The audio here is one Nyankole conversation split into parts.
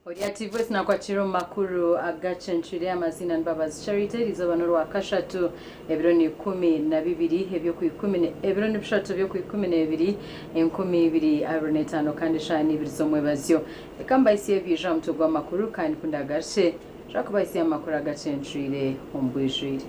Ori ati Voice nakwakira omu makuru agacencwire amaziina ni Mbabazi Charity erizooba n'orwakashatu ebiro ni 12 eby'okwikumi ebiro ni bishatu eby'okwikumi n'ebiri 2025 kandi eshaaha ni ibiri z'omwebazyo. Reka mbahisye ebiija aha mutwe gw'amakuru kandi ku ndagarukye nja kubahisya amakuru agacencwire omu bwijwire.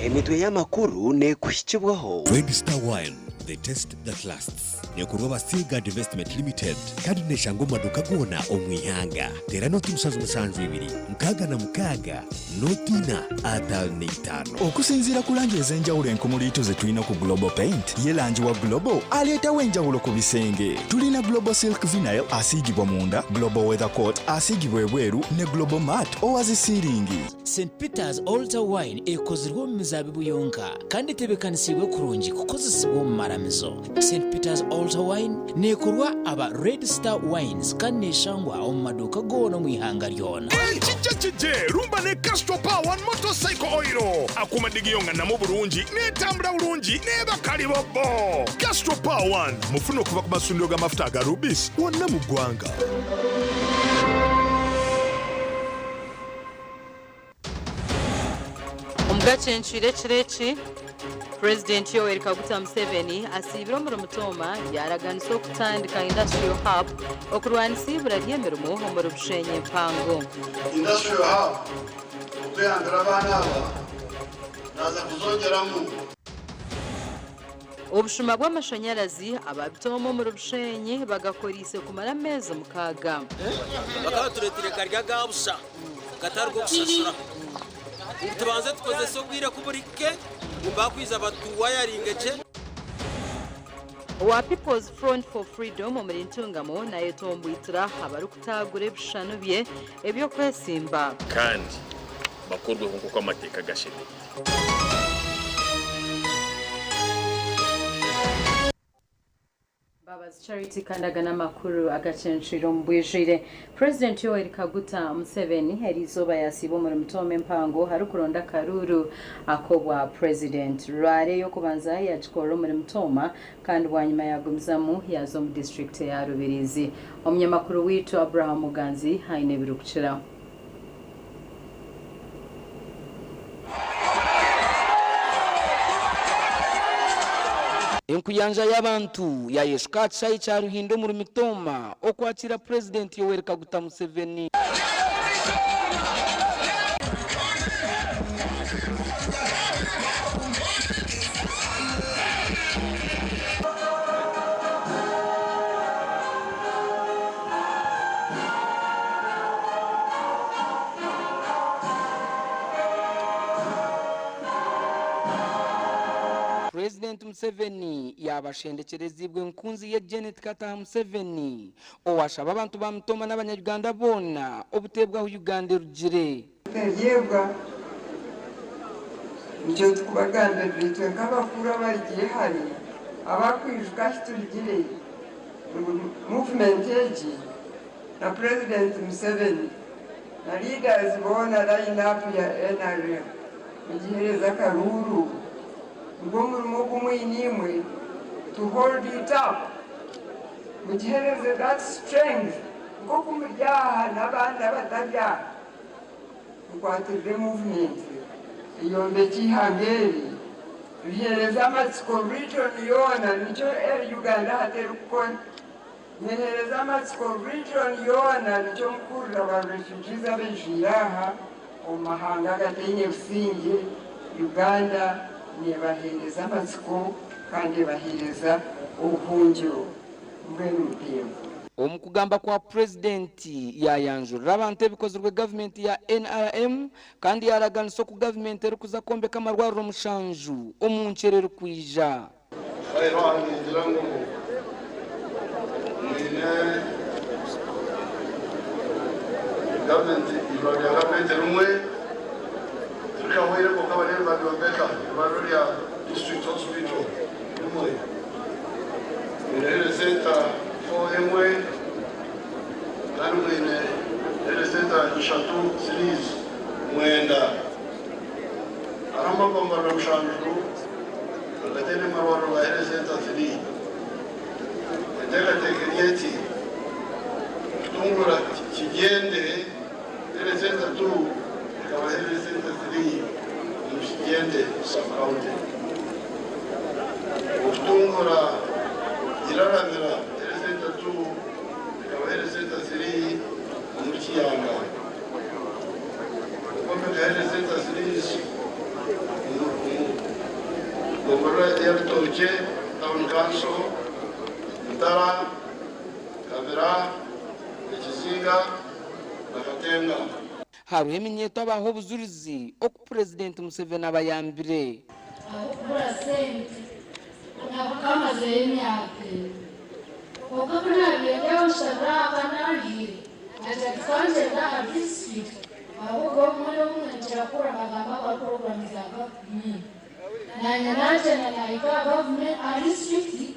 Emitwe y'amakuru neekuhikibwaho. Red Star Wine, the taste that lasts. Neekorwa aba Seaguard Investment Limited kandi neeshangwa omu maduuka goona omu ihanga. Teera nooti 772 66 nooti 4 55. Okusinziira ku langi ez'enjawulo enkumuliitu ze tulina ku Global Paint, ye langi wa Global aleetawo enjawulo ku bisenge. Tulina Global Silk Vinyl asiigibwa munda, Global Weather Coat asiigibwa ebweru ne Global Matte owa zi siiringi. St Peter's Altar Wine ekozirwe omu mizaabibu yonka kandi etebeekanisiibwe kurungi kukozesibwa omu maramizo. St Peter's Altar Wine neekorwa aba Red Star Wines kandi neeshangwa omu maduuka goona omu ihanga ryona. Ekija kije rumba ne Castrol Power One Motorcycle Oil. Akuuma digiyo nga namu bulungi, n'etambula bulungi n'eba kalibobbo. Castrol Power One mufune okuva ku masundiro g'amafuta aga Rubis wonna mu ggwanga. Omugacencwire ekiro eki, Purezidenti Yoweri Kaguta Museveni asiibire omuri Mutooma yaaraganisa okutandika Industrial Hub okurwanisa eibura ry'emirimo omuri Bushenyi empango. Industrial Hub okweyambira abaana aba naaza kuzongyeramu. Obushuma bw'amashanyarazi ababitooma omuri Bushenyi bagakoreise kumara ameezi mukaaga. Bakaba batureeteire gari aga busha gatari g'okushashura ngu tubanze tukozese obwire ku burihike ngu baakwija batuwayaringe gye. Owa People's Front for Freedom omuri Ntungamo nayetomboitira abarikutaagura ebishushani bye eby'okwesimba. Kandi bakorweho nk'oku amateeka gashemereire. Mbabazi Charity kandi aga n'amakuru agacencwire omu bwijwire. Purezidenti Yoweri Kaguta Museveni eriizooba yasiiba omuri Mutooma empango arikuronda akaruuru ak'obwa Purezidenti. Rwari ey'okubanza yagikorera omuri Mutooma kandi bwanyima yagumizamu yaaza omu disiturikiti eya Rubirizi. Omunyamakuru waitu Abraham Muganzi aine ebirikukiraho. Enkuyanja y'abantu yayeshuka aha kishaayi kya Ruhindo omuri Mitooma okwakiira Purezidenti Yoweri Kaguta Museveni. Purezidenti Museveni yaaba ashendekyereziibwe nkunzi ye Janet Kataha Museveni owashaba abantu ba Mitooma n'abanya-Uganda boona obuteebwa ahu Uganda erugire. Mutaryebwa, nikyo tukubagambirira itwe nk'abakuru abarugire hare, abakwijuka ahi turugire ngu muvumenti egi na Purezidenti Museveni na leaders boona line up ya nrm mugihereze akaruuru ngu omurimo ogu mwine imwe to hold it up mugihereze that strength nk'oku muri aha n'abandi abatari aha mukwatirire movement eyombekye eihanga eri rihereze amatsiko region yoona nikyo Uganda hati erikukora. Neheereza amatsiko region yoona nikyo mukuhurira ba refugees abaijwire aha omu mahanga agataine busingye, Uganda nebaheereza amatsiko kandi ebaheereza obuhungiro mbwenu muteebwa. Omu kugamba kwa Purezidenti, yaayanjurira abantu ebikozirwe gavumenti ya NRM kandi yaaraganisa oku gavumenti erikuza kwombeka amarwariro mushanju omu nkyera erikwija. Reero aha ningira ngu mwine gavumenti eirwariro rya gavumenti rimwe Tibikahweire kwonka bariyo nibabyombeka eirwariro rya District Hospital rimwe mwine Health Centre 4 emwe kandi mwine Health Centre ishatu threes mwenda. Hariho amagomborora mushanju agataine marwariro ga Health Centre 3. Enteekateeka eri eti, Kutungura Kigyende Health Centre 2 ekaba Health Centre 3 omu Kigyende Sub-County. Okutungura Iraramira Health Centre 2 ekaba Health Centre 3 omuri Kiyanga. Okwombeka Health Centre 3 omu gomborora ya Rutookye Town Council, Mutara, Kabira, Ekizinga na Katenga. Hariho eminyeeto abaaha obujurizi oku Purezidenti Museveni abayambire. Ahabw'okubura sente, nabwo kamazeyo emyaka ena. Kwonka ku naabaire ndi aho nshabire aha ka naariire, naagira nti ka ngyende aha disiturikiti ahabw'okuba obumwe n'obumwe nkira kuhurira nibagamba ngu hariho puroguraamu za gavumenti. Naanye naagyenda naahika aha gavumenti aha disiturikiti,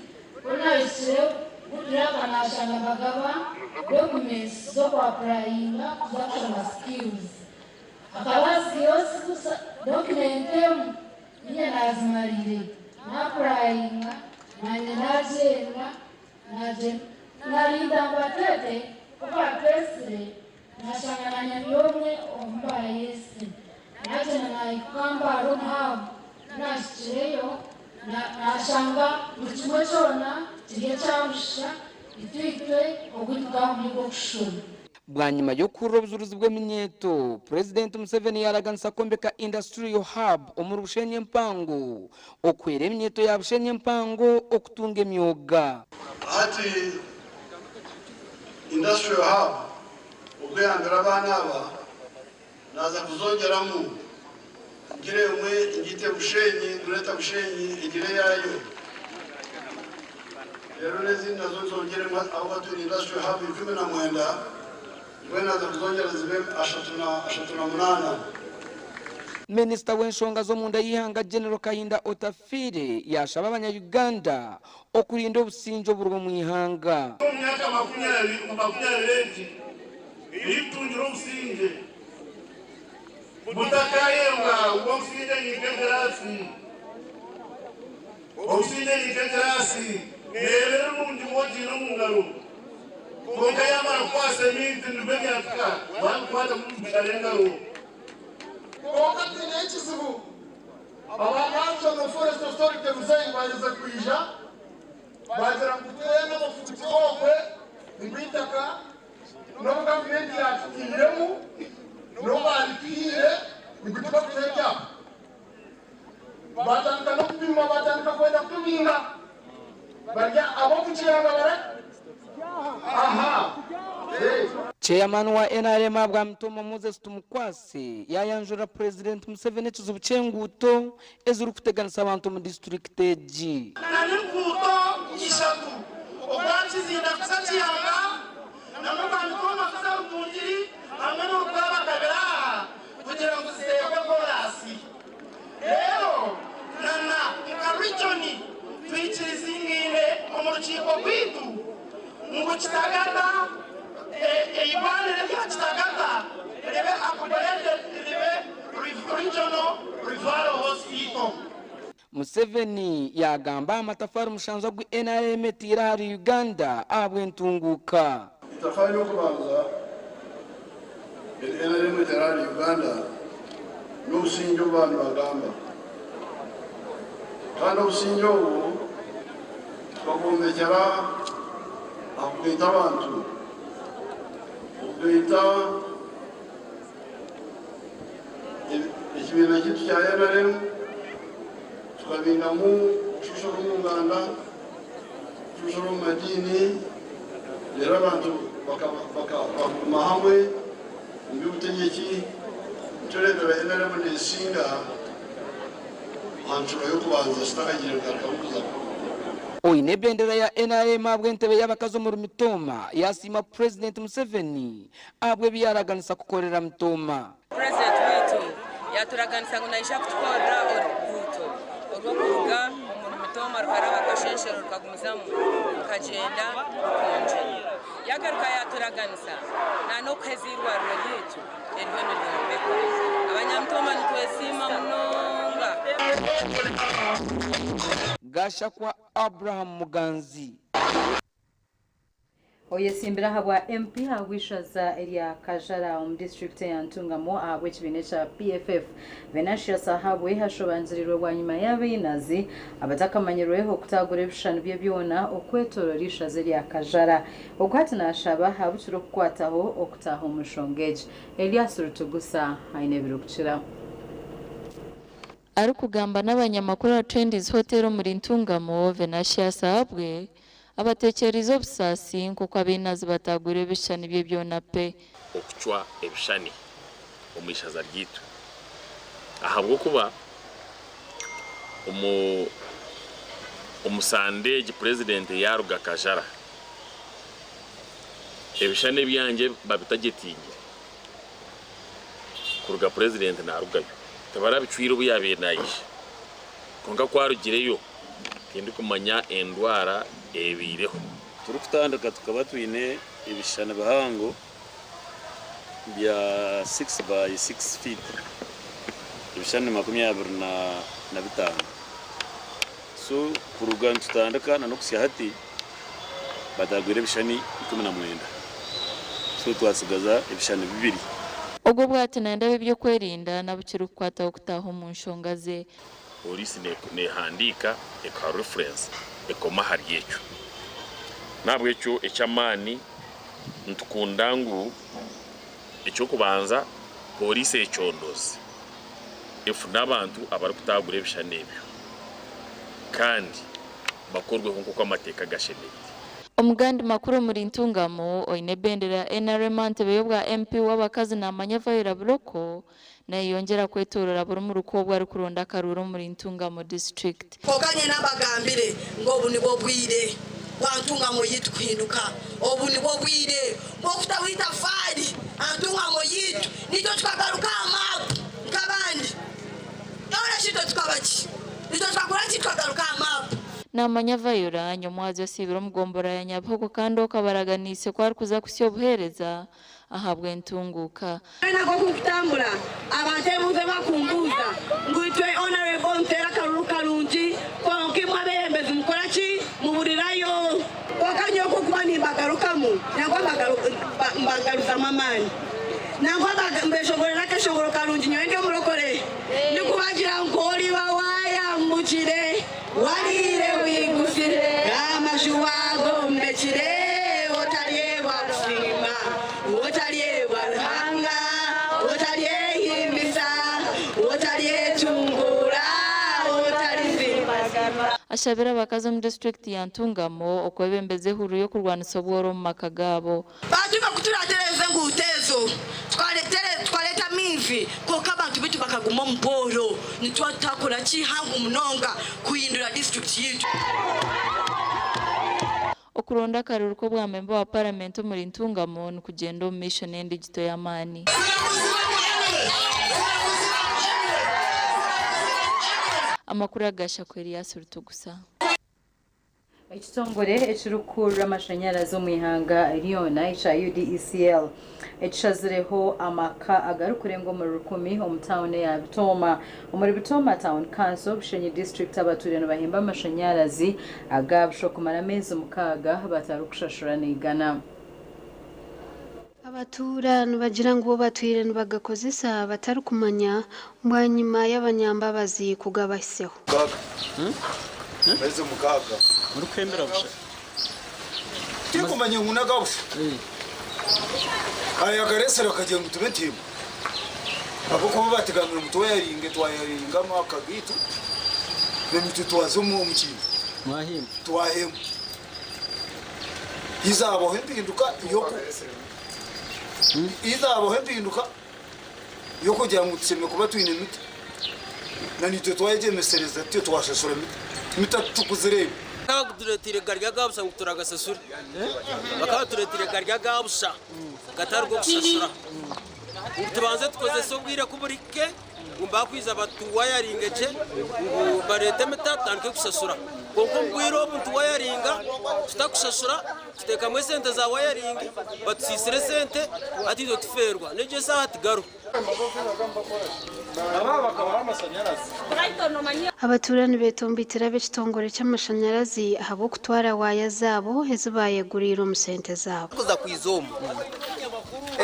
ku naahikire Goodluck naashanga nibagaba documents z'oku apurayinga kuza kushoma skills. Hakaba hatsigaire document emwe niinye naazimariire naapurayinga naanye naagyenda narinda ngu batwete ku baatwetsire naashanga naanye ndi omwe omu baayetsire. Naagyenda naahika Kampala omu haabu ku naahikireyo naashanga buri kimwe kyona kiri ekya busha itwe ogu tugaba guri ogw'okushoma. Bwanyima y'okuhurira obujurizi bw'eminyeeto, Purezidenti Museveni yaaraganisa kwombeka Industrial Hub omuri Bushenyi Empango okuhwera eminyeeto ya Bushenyi Empango okutunga emyoga. Hati Industrial Hub okwehambira abaana aba naaza kuzongyeramu ngire emwe ngite Bushenyi, Greater Bushenyi egire eyaayo reero n'ezindi nazo nzongyeremu ahabw'okuba twine Industrial Hub 19 mbwenu naaza kuzongyera zibe 38. Minisita w'enshonga z'omunda y'eihanga General Kahinda Otafiire yaashaba abanya-Uganda okurinda obusingye oburi omu ihanga. Omu myaka 20 egi ei tutungire obusingye, butakayebwa ngu obusingye ni nk'egiraasi. Obusingye ni nk'egiraasi, neeba eri nungi waaba ogiine omu ngaro, kwonka yaamara kukwasa eminti nibwo ebyatuka waabikwata bishara engaro. Kwonka twineyo ekizibu, aba National Forest Authority muzeeyi baaheza kwija baagira ngu twena abafuruki okwe ngu eitaka n'obu gavumenti yaatutairemu n'obu baarituhaire ngu tibarikutuha ebyapa. Baatandika n'okupima baatandika kwenda kutubinga bari ab'omu kiyanga bara aha. Chairman wa nrm ahabwa Mitooma Moses Tumukwase yayanjurira Purezidenti Museveni ekizibu ky'enguuto ezirikuteganisa abantu omu disiturikiti egi. Na n'enguuto ishatu, ogwa Kizinda kuza Kiyanga, na n'ogwa Mitooma kuza Rukungiri hamwe n'orwa Bakabira aha kugira ngu ziteekwe koraasi. Reero na na nka region twikirizingaine omu rukiiko rwaitu ngu Kitagata, eirwariro erya Kitagata ribe upgraded ribe Regional Referral Hospital. Museveni yaagamba aha matafaari mushanju agu NRM etaire ahari Uganda ahabw'entunguuka. Itafaari ry'okubanza eri NRM etaire ahari Uganda n'obusingye obu baba nibagamba. Kandi obusingye obu tukabwombekyera aha kugaita abantu, okugaita ekibiina kyaitu kya NRM tukabingamu okushoshora omu nganda, okushoshora omu madiini, reero abantu bakaguma hamwe omu by'obutegyeki. Nitureebera NRM neesinga aha ncuro y'okubanza zitakagiire kugarukamu kuza. Oine ebendera ya NRM ahabw'entebe y'abakazi omuri Mitooma yasiima Purezidenti Museveni ahabw'ebi yaaraganisa kukorera Mitooma. Purezidenti waitu Yaaturaganisa ngu naija kutukorera oruguuto orw'okuruga omuri Mitooma rukaraba Kashenshero rukagumizamu rukagyenda Rukungiri. Yaagaruka yaaturaganisa n'okuheza eirwariro ryaitu eririyo niryombekwa. Abanyamitooma nitwesiima munonga. Gashakwa Abraham Muganzi. Oyesimbire ahabwa MP ahabw'eishaza erya Kajara omu disiturikiti eya Ntungamo ahabw'ekibiina ekya PFF, Venantius Ahabwe ashobangirirwe bwanyima y'abainazi abatakamanyirwe okutaagura ebishushani bye byona okwetorora eishaza erya Kajara. Ogu hati naashaba abu kirikukwataho okutaaha omu nshonga egi. Elias Rutugusa aine ebirikukiraho. Arikugamba n'abanyamakuru aha Trendy's Hotel omuri Ntungamo, Venantius Ahabwe abateekyereize obusaasi nk'oku abainazi bataagwire ebishushani bye byona pe. Okucwa ebishushani omu ishaza ryaitu ahabw'okuba omu omu Sande egi Purezidenti yaaruga Kajara ebishushani ebyangye babitagyetingire kuruga Purezidenti naarugayo. Tibarabicwire obu yaabaire naija kwonka ku arugireyo Tindikumanya endwara ebaireho. Turikutandika tukaba twine ebishushani bihango bya six by six feet, ebishushani 25. So kuruga nitutandika na n'okuhitsya hati batagwire ebishushani 19. So twatsigaza ebishushani bibiri. Ogwo bwati nayenda ab'eby'okwerinda n'abu kirikukwataho kutaaha omu nshonga ze. Pooriisi neehandiika ekuha reference ekoma ahari ekyo. N'ahabw'ekyo eky'amaani nitukunda ngu eky'okubanza pooriisi econdooze efune abantu abarikutaagura ebishushani ebyo kandi bakorweho nk'oku amateeka gashemereire. Omugandi makuru omuri Ntungamo oine ebendera ya NRM aha ntebe y'obwa MP w'abakazi namanya Viola Buloko Nayeyongyera kwetorora buri muruka obu arikuronda akaruuru omuri Ntungamo district. Kwonka nyine mbagambire ngu obu nibwo bwire bwa ntungamo yaitu kuhinduka. Obu nibwo bwire bw'okutaho itafaari aha ntungamo yaitu, naitwe tukagaruka aha maapu nk'abandi. Nyowe shi itwe tukaba ki? Itwe tukakora ki tukagaruka aha maapu? Naamanya Viola, nyomwazi osiibire omu gombolola ya Nyabihogo kandi okwo abaraganiise ku arikuza kuhitsya obuheereza ahabw'entunguuka. Mbwenu nk'oku nkutambura, abantu ebibuuzo bakumbuuza ngu itwe Honourable nituteera akaruru karungi kwonka imwe abeebembezi mukora ki? Muburirayo. Kwonka nyowe ku nkuba nimbagarukamu nangwa mbagaruzamu amaani nangwa mbeshongorera akeshongoro karungi nyowe ndi omurokore ndikubagira ngu oriba waayambukire wariire wigusire amashu waagombekire otaryebwa kusiima. Otaryebwa Ruhanga, otaryehimbisa, otaryetunguura, otarisiimasiima. Ashabire abakazi omu disiturikiti ya Ntungamo okwebembeza ehururu y'okurwanisa obworo omu maka gaabo. Baatwiba ku turatereeza enguuto ezo, tukareeta amaizi, kwonka abantu baitu bakaguma omu bworo. Nituba tutakora kihango munonga kuhindura disiturikiti yaitu. Okuronda akaruuru k'obwa memba wa paramenti omuri Ntungamo nikugyenda omu maisho n'endigito y'amaani. Amakuru aga Shakwa Elias Rutugusa. Ekitongore ekirikukurura amashanyarazi omu ihanga ryona ekya UDECL ekishazireho amaka agarikurenga omuri rukumi omu tauni eya Bitooma Omuri Bitooma Town Council, Bushenyi District abatwire nibahemba amashanyarazi aga busha okumara ameezi mukaaga batarikushashura n'eigana. Abatuura nibagira ngu bo batwire nibagakozesa batarikumanya bwanyima y'abanyambabazi kugabahiseho. Mukaaga. Ameezi mukaaga. Murikuhembera busha. Tinkumanya ngu n'aga busha. Ayagareesire akagira ngu tube ntiimwe. Ahabw'okuba baatugambira ngu twayaringe, twayaringa amaka gaitu, naitwe twaza omu kintu. Mwahemba. Twahemba. Haza habaho empinduka y'oku haza habaho empinduka y'okugira ngu tushemereire kuba twine mita. Na naitwe twayegyemesereza tutyo twashashura mita. Mita titukuzireeba. Bakaba batureeteire gari aga busha ngu turagasashure. Bakaba batureeteire gari aga busha gatari g'okushashura. Ngu tubanze tukozese obwire ku burihike Ngu bakwija batuwayaringe gye ngu bareete emita tutandike kushashura. Kwonka omu bwire obu nituwayaringa tutakushashura, tuteekamu esente za wayaringi, batusiisire esente hati itwe tufeerwa. N'egyo eshaaha tigaruho. Abatuura nibetomboitera ab'ekitongore ky'amashanyarazi ahabw'okutwara waaya zaabo ezi baayeguriire omu sente zaabo. Kuza kwiza omu,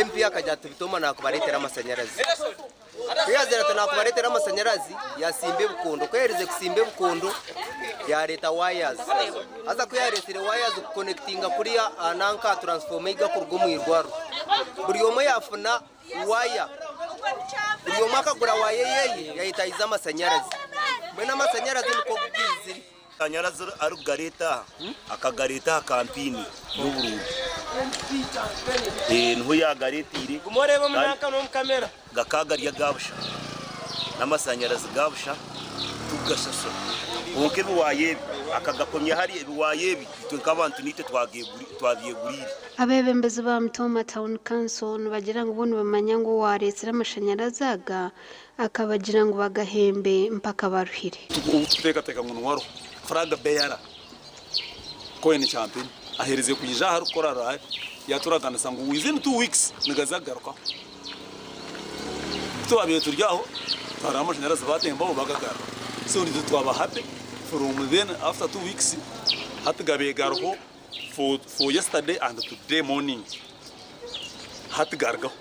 MP akagira ati Bitooma naakubareetera amasanyarazi. Ku yaazire ati naakubareetera amasanyarazi, yaasimba ebikondo. Ku yaaherize kusimba ebikondo, yaareeta wires. Haza ku yaareetsire wires kukonekitinga kuriya aha nanka aha turansifoma ei gakuruga omu irwariro, buri omwe yaafuna waya. Buri omwe akagura waya eyeye yayetahiza amasanyarazi. Mbwenu amasanyarazi nikwo gaizire. Amashanyarazi arikugareeta aha akagareeta aha kampeyini y'oburuuru. Niho yaagareeteire. Gakaba gari aga busha n'amashanyarazi ga busha tikugashashura. Kwonka ebiwaaya ebi akagakomya hariya ebiwaaya ebi itwe nk'abantu niitwe twabyeguriire. Abeebembezi ba Mitooma Town Council nibagira ngu bo nibamanya ngu owareetsire amashanyarazi aga akabagira ngu bagahembe mpaka baruhire. Tuteekateeka ngu niwe ariho flag bearer Cohen Champini aherize kwija aha arikukora rally yaturaganisa ngu within 2 weeks nigaza kugarukaho. Twabaire turi aho twareeba amashanyarazi batembaho bagagarura, so nitwe twaba happy from then. After 2 weeks hati gabaire gariho for yesterday and today morning, hati garugaho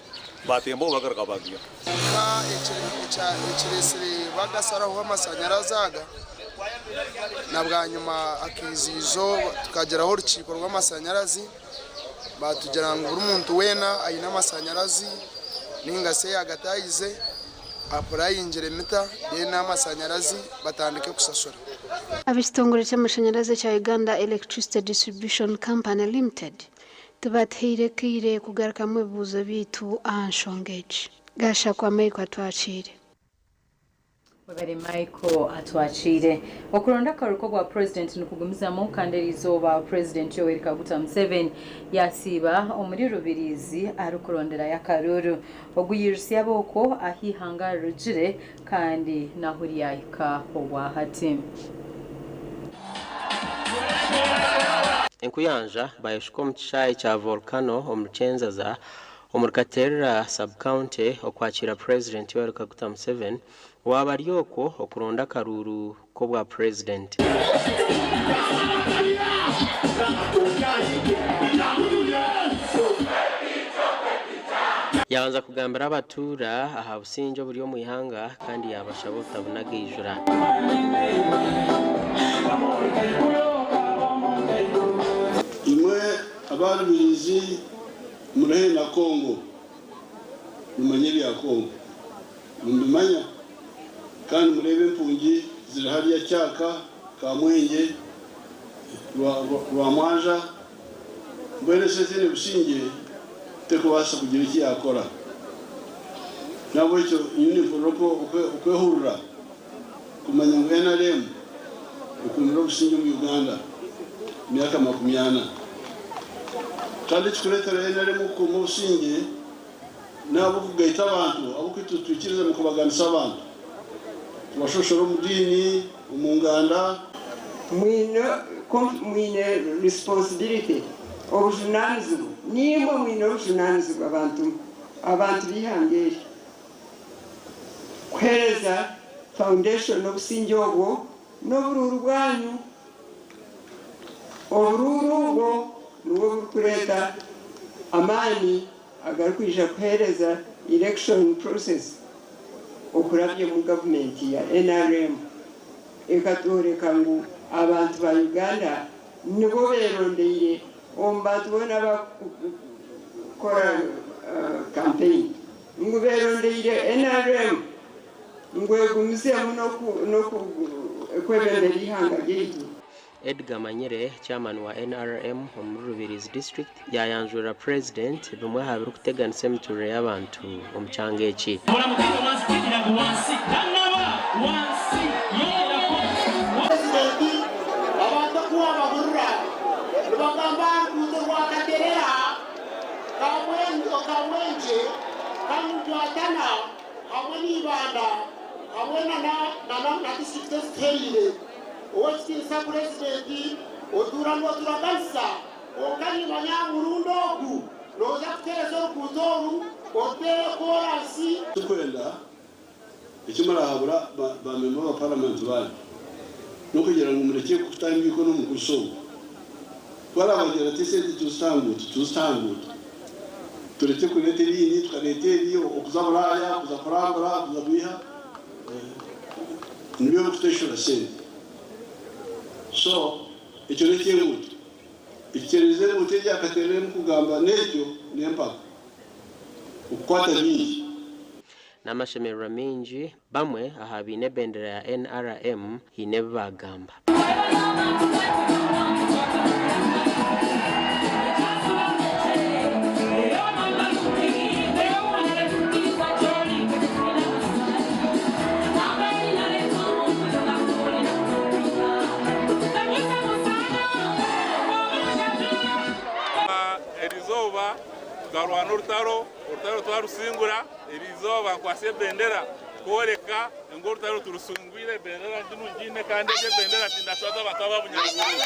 batembaho bagaruka bagiha. Ekiresire bagasaraho amasanyarazi aga na bwanyima akaiziizo tukagiraho orukiiko rw'amasanyarazi, batugira ngu buri muntu weena aine amasanyarazi ninga se yagatayize apurayingire mita, then amasanyarazi batandike kusasura. Ab'ekitongore ky'amashanyarazi ekya Uganda Electricity Distribution Company Limited tibateire kaire kugarukamu ebibuuzo byaitu aha nshonga egi. Gashakwa Michael atwakiire. Webale Michael atwakiire. Okuronda akaruko bwa purezidenti nikugumizamu kandi eriizooba Purezidenti Yoweri Kaguta Museveni yasiiba omuri Rubirizi arikuronderayo akaruru. Ogu yirutsya ab'okwo ahu eihanga rirugire kandi nahu ryahika obwahati. Enkuyanja bayeshuka omu kishaayi kya Volcano omu Rukyenzaza omuri Katerera sub-county okwakira Purezidenti Yoweri Kaguta Museveni waaba ari okwo okuronda akaruuru k'obwa purezidenti. Yabanza kugambira abatuura aha busingye oburi omu ihanga kandi yabashaba obutabunaga eijura. Imwe abarubirizi murihe na Kongo, mumanye ebya Kongo, mubimanya, kandi murebe empungi ziri hariya Kyaka, Kamwenge, Rwamwanja. Mbwenu ese ezindi busingye tekubaasa kugira eki yakora. Nabwekyo nyowe nimpurira okwehurira kumanya ngu NRM ekumire obusinge omu Uganda emyaka 40, kandi ekikureetera NRM okukuuma obusinge n'ahabw'okugaita abantu ab'okwitwe twikiriza mu kubaganisa abantu tubashoshora omu diini, omu nganda. Mwine responsibility, obujunanizibwa. Nimwe mwine obujunanizibwa, abantu b'ihanga eri, kuhereza foundation obusinge obwo n'oburuuru bwanyu. Oburuuru obwo nibwo burikureeta amaani agarikwija kuheereza election process okurabya mu gavumenti ya NRM, ekatworeka ngu abantu ba Uganda nibo berondeire omu bantu boona abakukora campaign, ngu berondeire NRM ngu egumizemu n'okwebembera ihanga ryaitu. Edgar Manyire, chairman wa NRM omuri Rubirizi district, yayanjurira president bimwe aha birikuteganisa emiturire y'abantu omu kyanga eki. Wansi tanaba wansi. Purezidenti, abantu okuba bahurira nibagamba ruguuto rwa Katerera, Kamwenje, Kamujwatana hamwe n'Ibanda. Hamwe na disiturikiti ezituhereire. Ow'ekitiinisa Purezidenti, otuura nooturaganisa, kwonka niimanya murundi ogu nooza kutereeza oruguuto oru oruteere kooransi. Turikwenda eki murahabura ba memba ba paramenti banyu n'okugira ngu murekye kutaho emikono omu kuriisa ogu. Ku araabagira ati esente tuzite aha nguuto, tuzite aha nguuto. Turekye kureeta ebindi tukareeta ebi okuza Buraaya, kuza kurambura, kuza kwiha nibyo birikutweshura sente. So ekyo n'eky'enguuto. Ekikyereeza enguuto egi akateera erikugamba n'ekyo n'empaka. Okukwata bingi. N'amashemererwa maingi, bamwe aha baine ebendera ya NRM haine ebi baagamba. Erizooba tukarwana orutaro, orutaro twarusingura, erizooba nkwatse ebendera kworeka ngu orutaro turusingwire, ebendera nginu ngiine kandi egi ebendera tindashwaza abantu aba Bunyaruguru.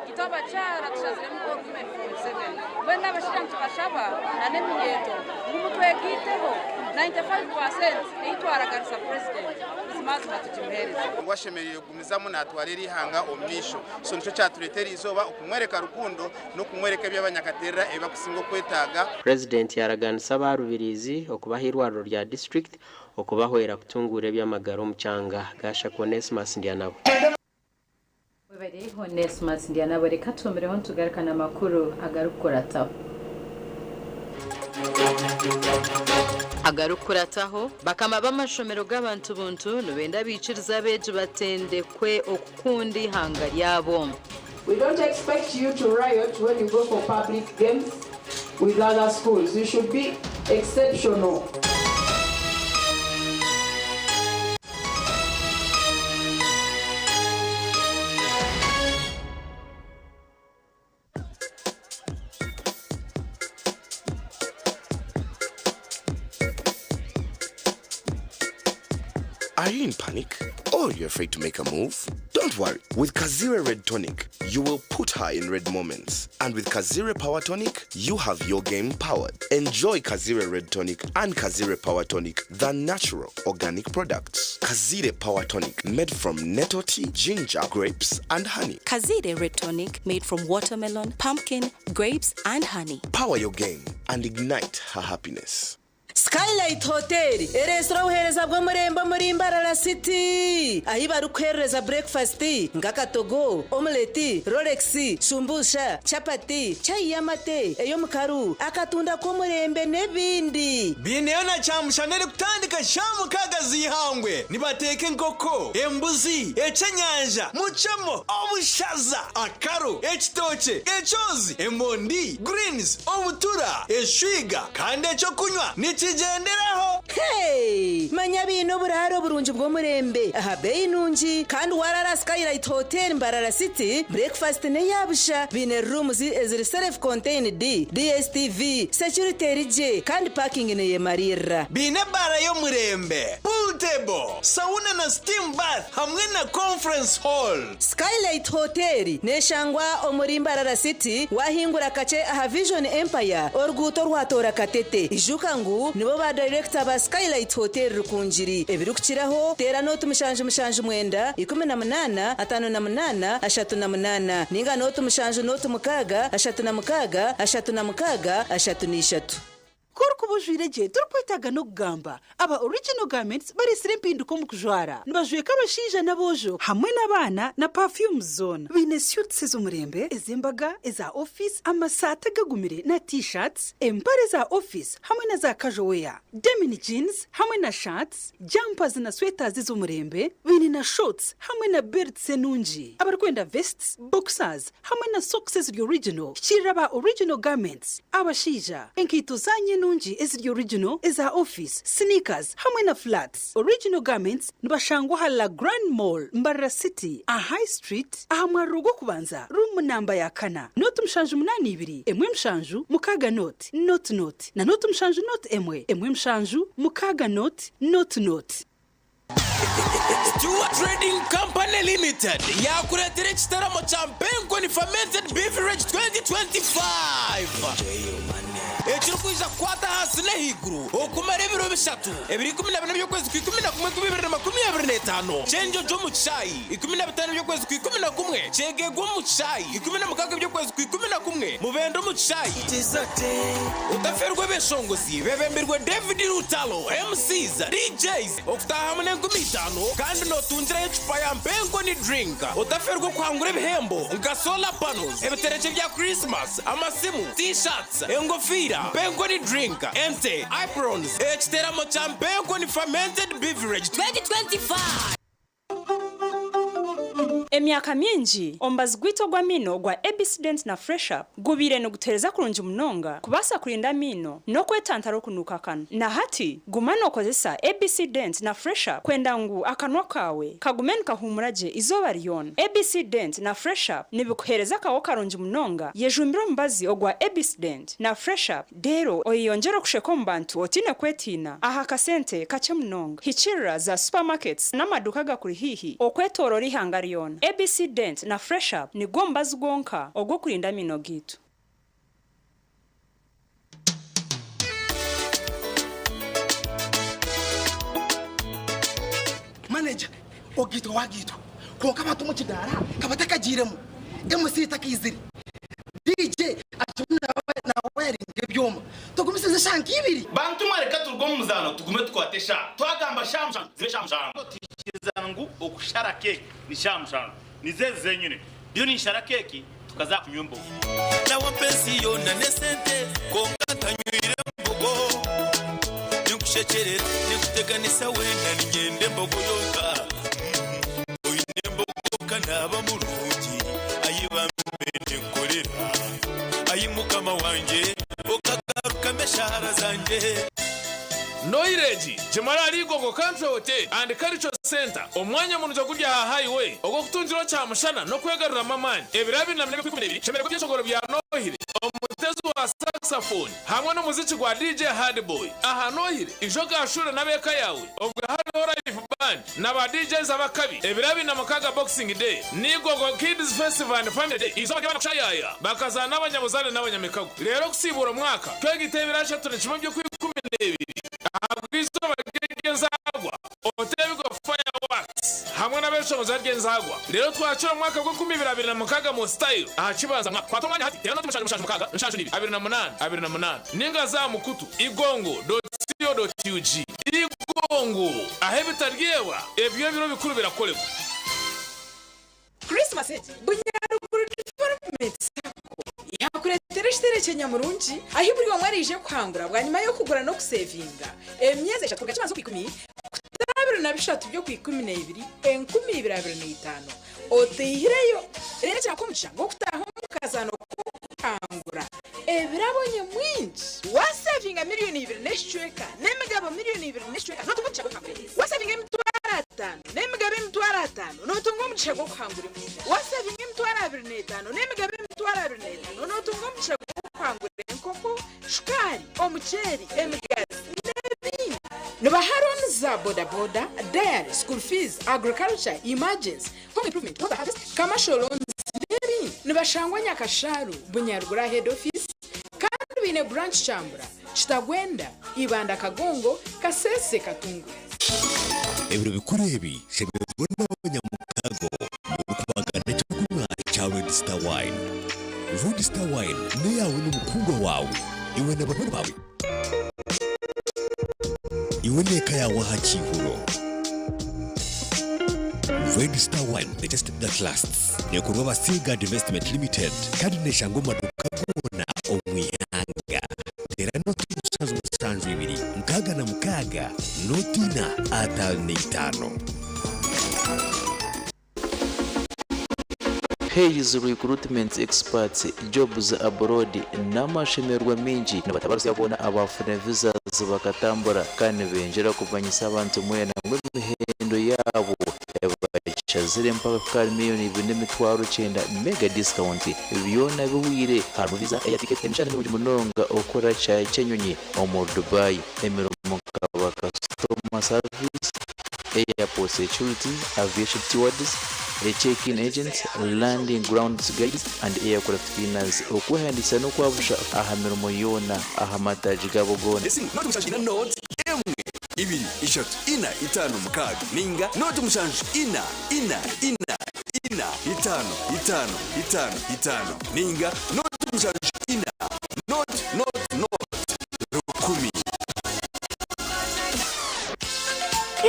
Itwe abakyara tushaziremu kuha Women for Museveni. Mbwenu abashaija nitubashaba na n'eminyeeto ngu mutwegaiteho 95 per cent ei twaraganisa Purezidenti buzimazima tugimuheereze. Ngu ashemereire kugumizamu natwara eri ihanga omu maisho. So nikyo kyatureeta eri izooba okumworeka rukundo n'okumworeka ebi abanyakaterera ebi bakusinga okwetaaga. Purezidenti yaaraganisa aba Rubirizi okubaha eirwariro rya disiturikiti okubahwera kutunguura eby'amagara omu kyanga. Gashakwa Onesmus Ndyanabo. Webare Onesmus Ndyanabo. Reka tuhumireho nitugaruka n'amakuru agarikukurataho. Agarikukurataho, bakama b'amashomero g'abantu buntu nibenda baikirize abeegi batendekwe okukunda eihanga ryabo. We don't expect you to riot when you go for public games with other schools. You should be exceptional. Are you in panic or you're afraid to make a move? Don't worry. With Kazire Red Tonic, you will put her in red moments. And with Kazire Power Tonic, you have your game powered. Enjoy Kazire Red Tonic and Kazire Power Tonic, the natural organic products. Kazire Power Tonic, made from nettle tea, ginger, grapes, and honey. Kazire Red Tonic made from watermelon, pumpkin, grapes, and honey. Power your game and ignite her happiness. Skylight Hotel ereetsire obuheereza bw'omurembe omuri Mbarara City ahi barikuheereza breakfast nk'akatogo, omelette, rolex, shumbusha, chapati, chai y'amate, ey'omukaru, akatunda k'omurembe n'ebindi. Biineyo na kyamushana erikutandika shaaha mukaaga z'eihangwe. Nibateeka enkoko, embuzi, ekyenyanja, mucemo, obushaza, akaru, ekitookye, ekyozi, emondi, greens, obutura, eshwiga kandi ekyokunywa nikigyenderaho. Hey! Manya biine oburaaro burungi bw'omurembe aha beeyi nungi kandi warara Skylight Hotel Mbarara City, breakfast n'eya busha. Biine rooms eziri self contained, DSTV, security eri gye kandi parking neyemariirira. Biine ebaara y'omurembe, pool table, sauna na steam bath hamwe na conference hall. Skylight Hotel neshangwa omuri Mbarara City wahingura kakye aha Vision Empire oruguuto orwatoora Katete. Ijuka ngu nibo ba director ba Skylight Hotel Rukungiri. Ebirikukiraho teera nooti 779 18 58 38 ninga nooti 7 06 36 36 33. Ku orikuba ojwaire gye torikwetaaga n'okugamba. Aba Original Garments bareetsire empinduka omu kujwara. Nibajweka abashaija n'aboojo hamwe n'abaana na perfumes zoona. Baine suits ez'omurembe, ez'embaga, eza ofiisi, amasaati agagumire na T-shirts, empare za ofiisi hamwe na za casual wear, denim jeans hamwe na shirts, jumpers na sweaters ez'omurembe. Baine Baine na shorts hamwe na belts enungi. Abarikwenda vests, boxers hamwe na socks eziri original, hikiirira aba Original Garments. Abashaija, enkaito zaanyu enungi eziri original, eza office, sneakers hamwe na flats. Original Garments nibashangwa aha La Grande Mall, Mbarara City, aha High Street, aha mwariro gw'okubanza, room namba ya kana, nooti 782, 1 7 6 nooti, nooti nooti, na nooti 7 nooti 1, 1 7 6 nooti, nooti nooti. Stewart Trading Company Limited yaakureetera ekitaramo kya Mpenkoni Fermented Beverage 2025 ekirikwija kukwata ahansi n'ahaiguru okumara ebiro bishatu, ebiro 14 by'okwezi kwa 11 2025, Kyenjojo omu kishaayi, 15 by'okwezi kwa 11, Kyegegwa omu kishaayi, 16 by'okwezi kwa 11, Mubende omu kishaayi. Otaferwa ebeshongozi bebembirwe David Lutalo, MCs, DJs, Okutaahamu n'enkumi itaano kandi nootungirayo ecupa ya Mpenkoni Drink. Otaferwa okuhangura ebihembo nka solar panels, ebiterekye bya Christmas, amasimu, T-shirts, engofiira, Mpenkoni Drink, ente, aprons, ekiteramo kya Mpenkoni Fermented Beverage 2025. Emyaka mingi, omubazi gwaitu ogw'amaino ogwa ABC Dent na Fresh Up gubaire nigutuheereza kurungi munonga kubaasa kurinda amaino n'okwetantara okunuuka akanwa. Na hati, guma nookozesa ABC Dent na Fresh Up kwenda ngu akanwa kaawe kagume nikahuumura gye eizooba ryona. ABC Dent na Fresh Up nibikuheereza akaho karungi munonga. Yejumbire omubazi ogwa ABC Dent na Fresh Up Reero oyeyongyere okusheka omu bantu otaine kwetiina aha kasente kakye munonga. Hikiirira za supermarkets n'amaduuka agakuri haihi okwetooroora eihanga ryona. ABC Dent na Fresh Up nigwo mubazi gwonka ogw'okurinda amaino gaitu. Manager, ogaitwa wagaitwa kwonka abantu omu kidaara kabatakagiiremu, MC takaizire. DJ akirimu nawayaringa ebyoma. Tugumisirize eshaaha nka ibiri. Bantu mwe reka turuge omu muzaano tugume tukwate eshaaha. Twagamba shaaha mushanju zibe shaaha mushanju. Twikiriza ngu okushara keeki ni shaaha mushanju. Nizo ezi zenyine. Ndiyo ninshara keeki tukaza kunywa embogo. Nawe ensi yoona n'esente kwonka ntanywire mbogo. Ninkushekyerera ninkuteganisa weena niinyenda embogo yonka. Oine embogo ka naaba murungi ayi bambe ninkorera. Ayi Mukama wangye okagarukamu eshaara zangye. Noiregi, gimare ahari Igongo Country Hotel and Cultural Centre, omwanya murungi oguri aha highway ogw'okutungiraho kyamushana n'okwegaruramu amaani. Ebiro 24 by'okwikumi shemererwa ebyeshongoro bya Nohire, omutezi wa saxophone hamwe n'omuziki gwa DJ Hardboy. Aha Nohire, ija ogashuure n'ab'eka yaawe obwe hariho live band na ba DJs ab'akabi. Ebiro 26 Boxing Day ni Igogo Kids Festival and Family Day, eizooba ry'abaana kushayaaya, bakazaana n'abanyabuzaare n'abanyamikago. Reero okusiibuura omwaka, twegite ebiro 31 by'okwikumi-n'ebiri ahabw'eizooba ry'enzaarwa, oteebigwe fireworks hamwe n'abeshongozi ry'enzaarwa. Reero twakire omwaka gw'enkumi ibiri abiri na mukaaga mu style aha kibanza mwaka. Kwata omwanya hati, teera nooti mushanju mushanju mukaaga nshanju n'ibiri abiri na munaana abiri na munaana ninga za aha mukutu igongo dot co dot ug. Igongo, ahu ebitaryebwa ebyo ebiro bikuru birakoregwa. Christmas egi, Bunyaruguru Development Sacco yakureetera ekiterekye nyamurungi ahi buri omwe araije kuhangura bwanyima y'okugura n'okusevinga emyezi eshatu kuruga kibanza okwikumi kuta 23 by'okwikumi n'ebiri 2025 oteihireyo. Reero ekirakuha omugisha gw'okutaaha omu kazaano k'okuhangura ebirabo nyamwingi. Wasevinga miriyoni ibiri n'ekicweka n'emigabo miriyoni ibiri n'ekicweka notunga omugisha gw'okuhangura emwe. Wasevinga 500,000 n'emigabo 500,000 notunga omugisha gw'okuhangura emwe. Wasevinga 25,000 n'emigabo 25,000 notunga omugisha gw'okuhangura enkoko, shukaari, omuceeri, emigazi n'ebindi. Nibaha looni za bodaboda, dairy, school fees, agriculture, emergency, home improvement, water harvest, commercial loans n'ebindi. Nibashangwa Nyakasharu, Bunyaruguru head office kandi baine branch Kyambura, Kitagwenda, Ibanda Kagongo, Kasese, Katunguru. Ebiro bikuru ebi shemererwa n'abanyamukago murikubagana eky'okunywa kya Red Star Wine. Red Star Wine n'eyaawe n'omukundwa waawe, iwe na banywani baawe, iwe n'eka yaawe aha kiihuro. Red Star Wine, the taste that lasts. Neekorwa aba Seaguard Investment Limited kandi neeshangwa omu maduuka goona omu ihanga. Teera nooti mushanju mushanju ibiri mukaaga na mukaaga nooti ina ataano na itaano. Hays Recruitment Experts Jobs Abroad N'amashemererwa maingi nibatabarutsya boona abaafuna visas bakatambura kandi nibengyera kumanyisa abantu mwena ngu emihendo yaabo ebashazire mpaka kuhika ahari miriyoni 2,900 mega discount byona bihweire harimu visa, air ticket, emishahara mirungi munonga okukora kishaayi ky'enyonyi omuri Dubai, emirimo nka ba customer service, airport security, aviation stewards, check-in agents, landing grounds guides and aircraft cleaners. Okwehandiikisa n'okwabusha aha mirimo yoona aha mataagi gaabo goona. Esimu 07 0 1 2 3 4 5 6 ninga 07 4 4 4 4 5 5 5 5 ninga 07 4 0 0 0 1000.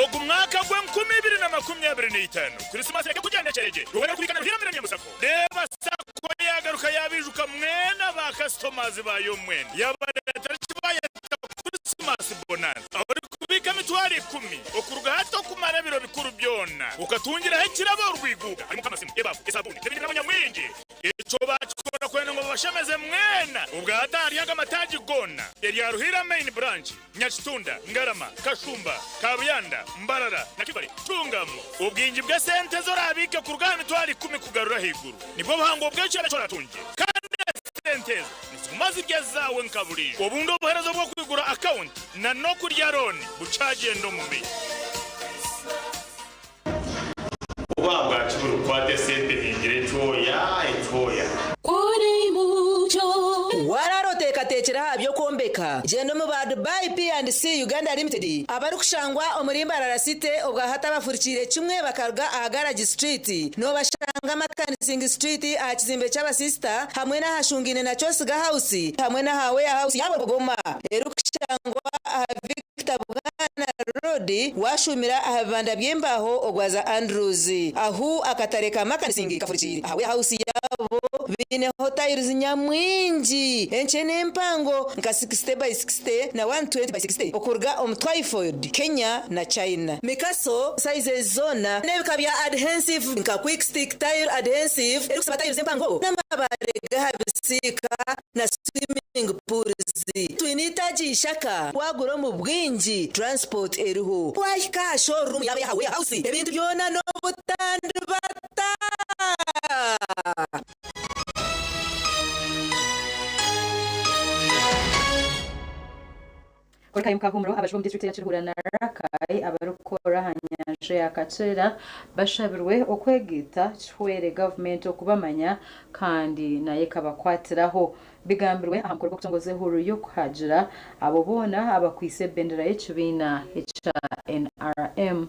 Ogu mwaka gw'enkumi ibiri na makumi abiri n'eitaano, Krisimasi ereke kugyenda gye, Ruhanga arikubika na Ruhiira Millennium Sacco. Reeba Sacco yaagaruka yaabijuka mwena ba kasitomazi baayo mwena, yaabareetera eki baayeta Krisimasi Bonanza, ahu orikubiika emitwaro ikumi okuruga hati okumara ebiro bikuru byona, okatungiraho ekirabo orwiguuka harimu nk'amasimu, ebaafu, esabuuni n'ebindi birabo nyamwingi. Ekyo baakikora kwenda ngu babashemeze mwena. Obwo hati ahari aga mataagi goona, erya Ruhiira Main Branch, Nyakitunda, Ngarama, Kashumba, Kabuyanda, Mbarara na Kibale, tungamu obwingi bw'esente ezi oraabiike kuruga aha mitwaro ikumi kugarura ahaiguru. Nibwo buhango bw'ekyaro eki oratungye. Kandi esente ezo niziguma ziri ezaawe nka buriijo. Obundi obuheereza obw'okwigura akawunti na n'okurya looni bukyagyenda omu maisho. Oba bwaki buri kukwata esente ningira ekyoya ekyoya. Waraara oteekateekire aha by'okwombeka? Gyenda omu ba Dubai P&C Uganda Limited abarikushangwa omuri Mbarara City obwahati abafurikiire kimwe bakaruga aha Garage Street. Noobashanga Makanising Street aha kizimbe ky'abasisita hamwe n'ahashungaine na Kyosiga House hamwe n'aha Warehouse yaabo Bugoma erikushangwa aha Victor Bwana Road waashuumira aha bibanda by'embaaho ogwaza Andrews ahu akatare ka Makanising kafurikiire aha warehouse yaabo baineho tiles nyamwingi enkye n'empango nka 60 by 60 na 120 by 60 okuruga omu Twyford, Kenya na China. Mikaso sizes zoona n'ebika bya adhensive nka quick stick tile adhensive erikusiba tiles empango n'amabaare g'aha bisiika na swimming pools. Twine eitaagi ishaka, wagura omu bwingi transport eriho. Wahika aha showroom yaabo eya warehouse ebintu byona n'obutandibata. Koreka Mukahumuro, abajubi omu disiturikiti ya Kiruhura na Rakai abarikukora aha nyanja ya Kakyera bashabirwe okwegaita kihwere gavumenti okubamanya kandi nayo ekabakwatiraho. Bigambirwe aha mukoro gw'okutongoza ehururu y'okuhagira abo boona abakwaitse ebendera y'ekibiina ekya NRM.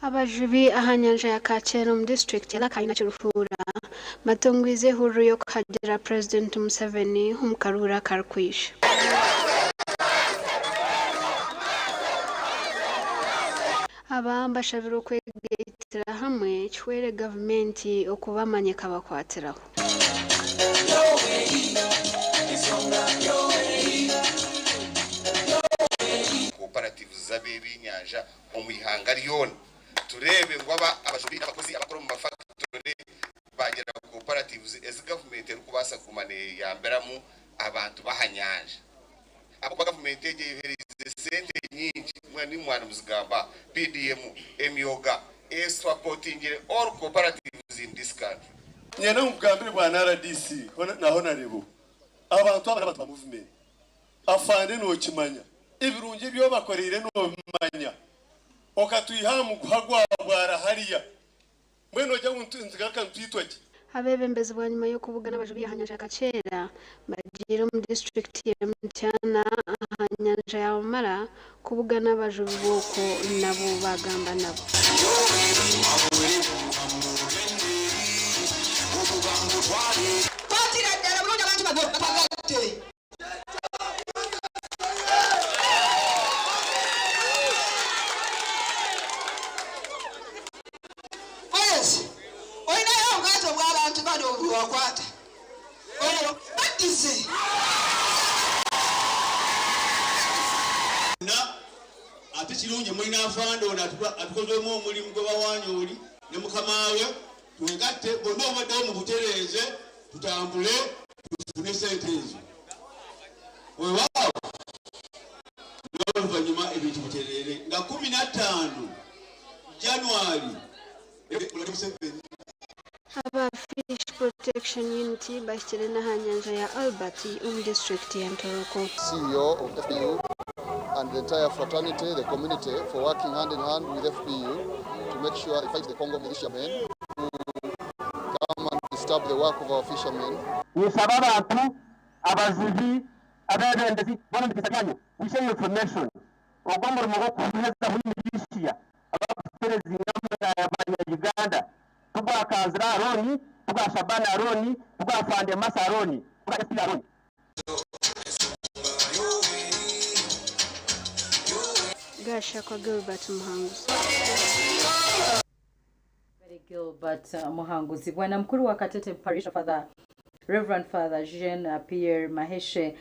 Abajubi aha nyanja ya Kaakyera omu disiturikiti ya Rakai na Kiruhura batongwize ehururu y'okuhagira Purezidenti Museveni omu karuuru akarikwija. Aba bashabirwe okwegaitira hamwe kihwere gavumenti okubamanya ekabakwatiraho. Cooperatives z'ab'ebyenyanja omu ihanga ryona tureebe ngu aba abajubi n'abakozi abakora omu mafactory baagira cooperatives ezi gavumenti erikubaasa kuguma neeyambiramu abantu b'aha nyanja ahabw'okuba gavumenti egi eyohereize sente nyingi mbwenu imwe mwaba nimuzigamba PDM, emyoga esapotingire all cooperatives in this country. Nyenda ngu nkugambire bwana rdc na Honarebo, abantu aba n'abantu ba movement. Afande nokimanya, ebirungi ebi obakoreire nobimanya, okatwiha aha muguha gwa bwara hariya, mbwenu nogira ngu nitugaruka nitwitwa ki? Abeebembezi bwanyima y'okubugana abajubi aha nyanja ya Kakyera bagiire omu disiturikiti ya Mityana aha nyanja ya Wamala kubugana abajubi b'okwo nabo baagamba nabo. Kwatira ddala bulungi abantu bano babagatte. Moses, olinayo obwato bw'abantu bano bwewakwata? Baddize. Ate kirungi mulina afande ono atukozeemu omulimu gwe bawaanye oli ne mukama we. Twegatte bonna obaddewo mubutereeze tutambule tufune sente ezo. Weewaawo n'oluvannyuma ebintu bitereere nga 15 January Museveni. Aba Fish Protection Unit bahikire n'aha nyanja ya Albert omu disiturikiti ya Ntoroko. CEO of FPU and the entire fraternity, the community, for working hand in hand with FPU to make sure they fight the Congo militiamen who come and disturb the work of our fishermen. Nisaba abantu abajubi abebembezi bona mubisa byanyu we share information ogwo omurimo gw'okuheza muri abakuterezinga abanya Uganda tugwa Kanzira Aroni, tugwa Shabana Aroni, tugwa Fande Masa Aroni, tugwa SP Aroni. Gashakwa Gilbert Muhanguzi. Gilbert Muhanguzi. Bwana mkuru wa Katete Parish Father Reverend Father Jean Pierre Maheshe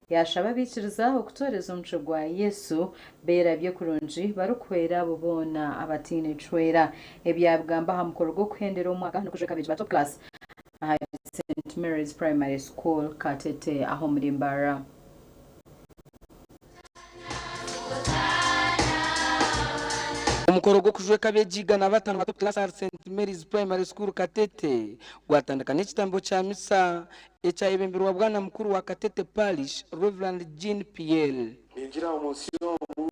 yashaba abikiriza okutoreza omuco gwa Yesu beerabye kurungi barikuhwera abo boona abatiine ecwera. Ebyabigamba aha mukoro gw'okuhendera omwaka n'okujweka abeegi ba top class aha St Mary's Primary School Katete aho omuri Mbarara. Omukoro gw'okujweka abeegi 105 ba top class aha St Mary's Primary School Katete gwatandika n'ekitambo kya misa ekyayebemberwa bwana mukuru wa Katete Parish Reverend Jean Pierre. Ningira omunsi omu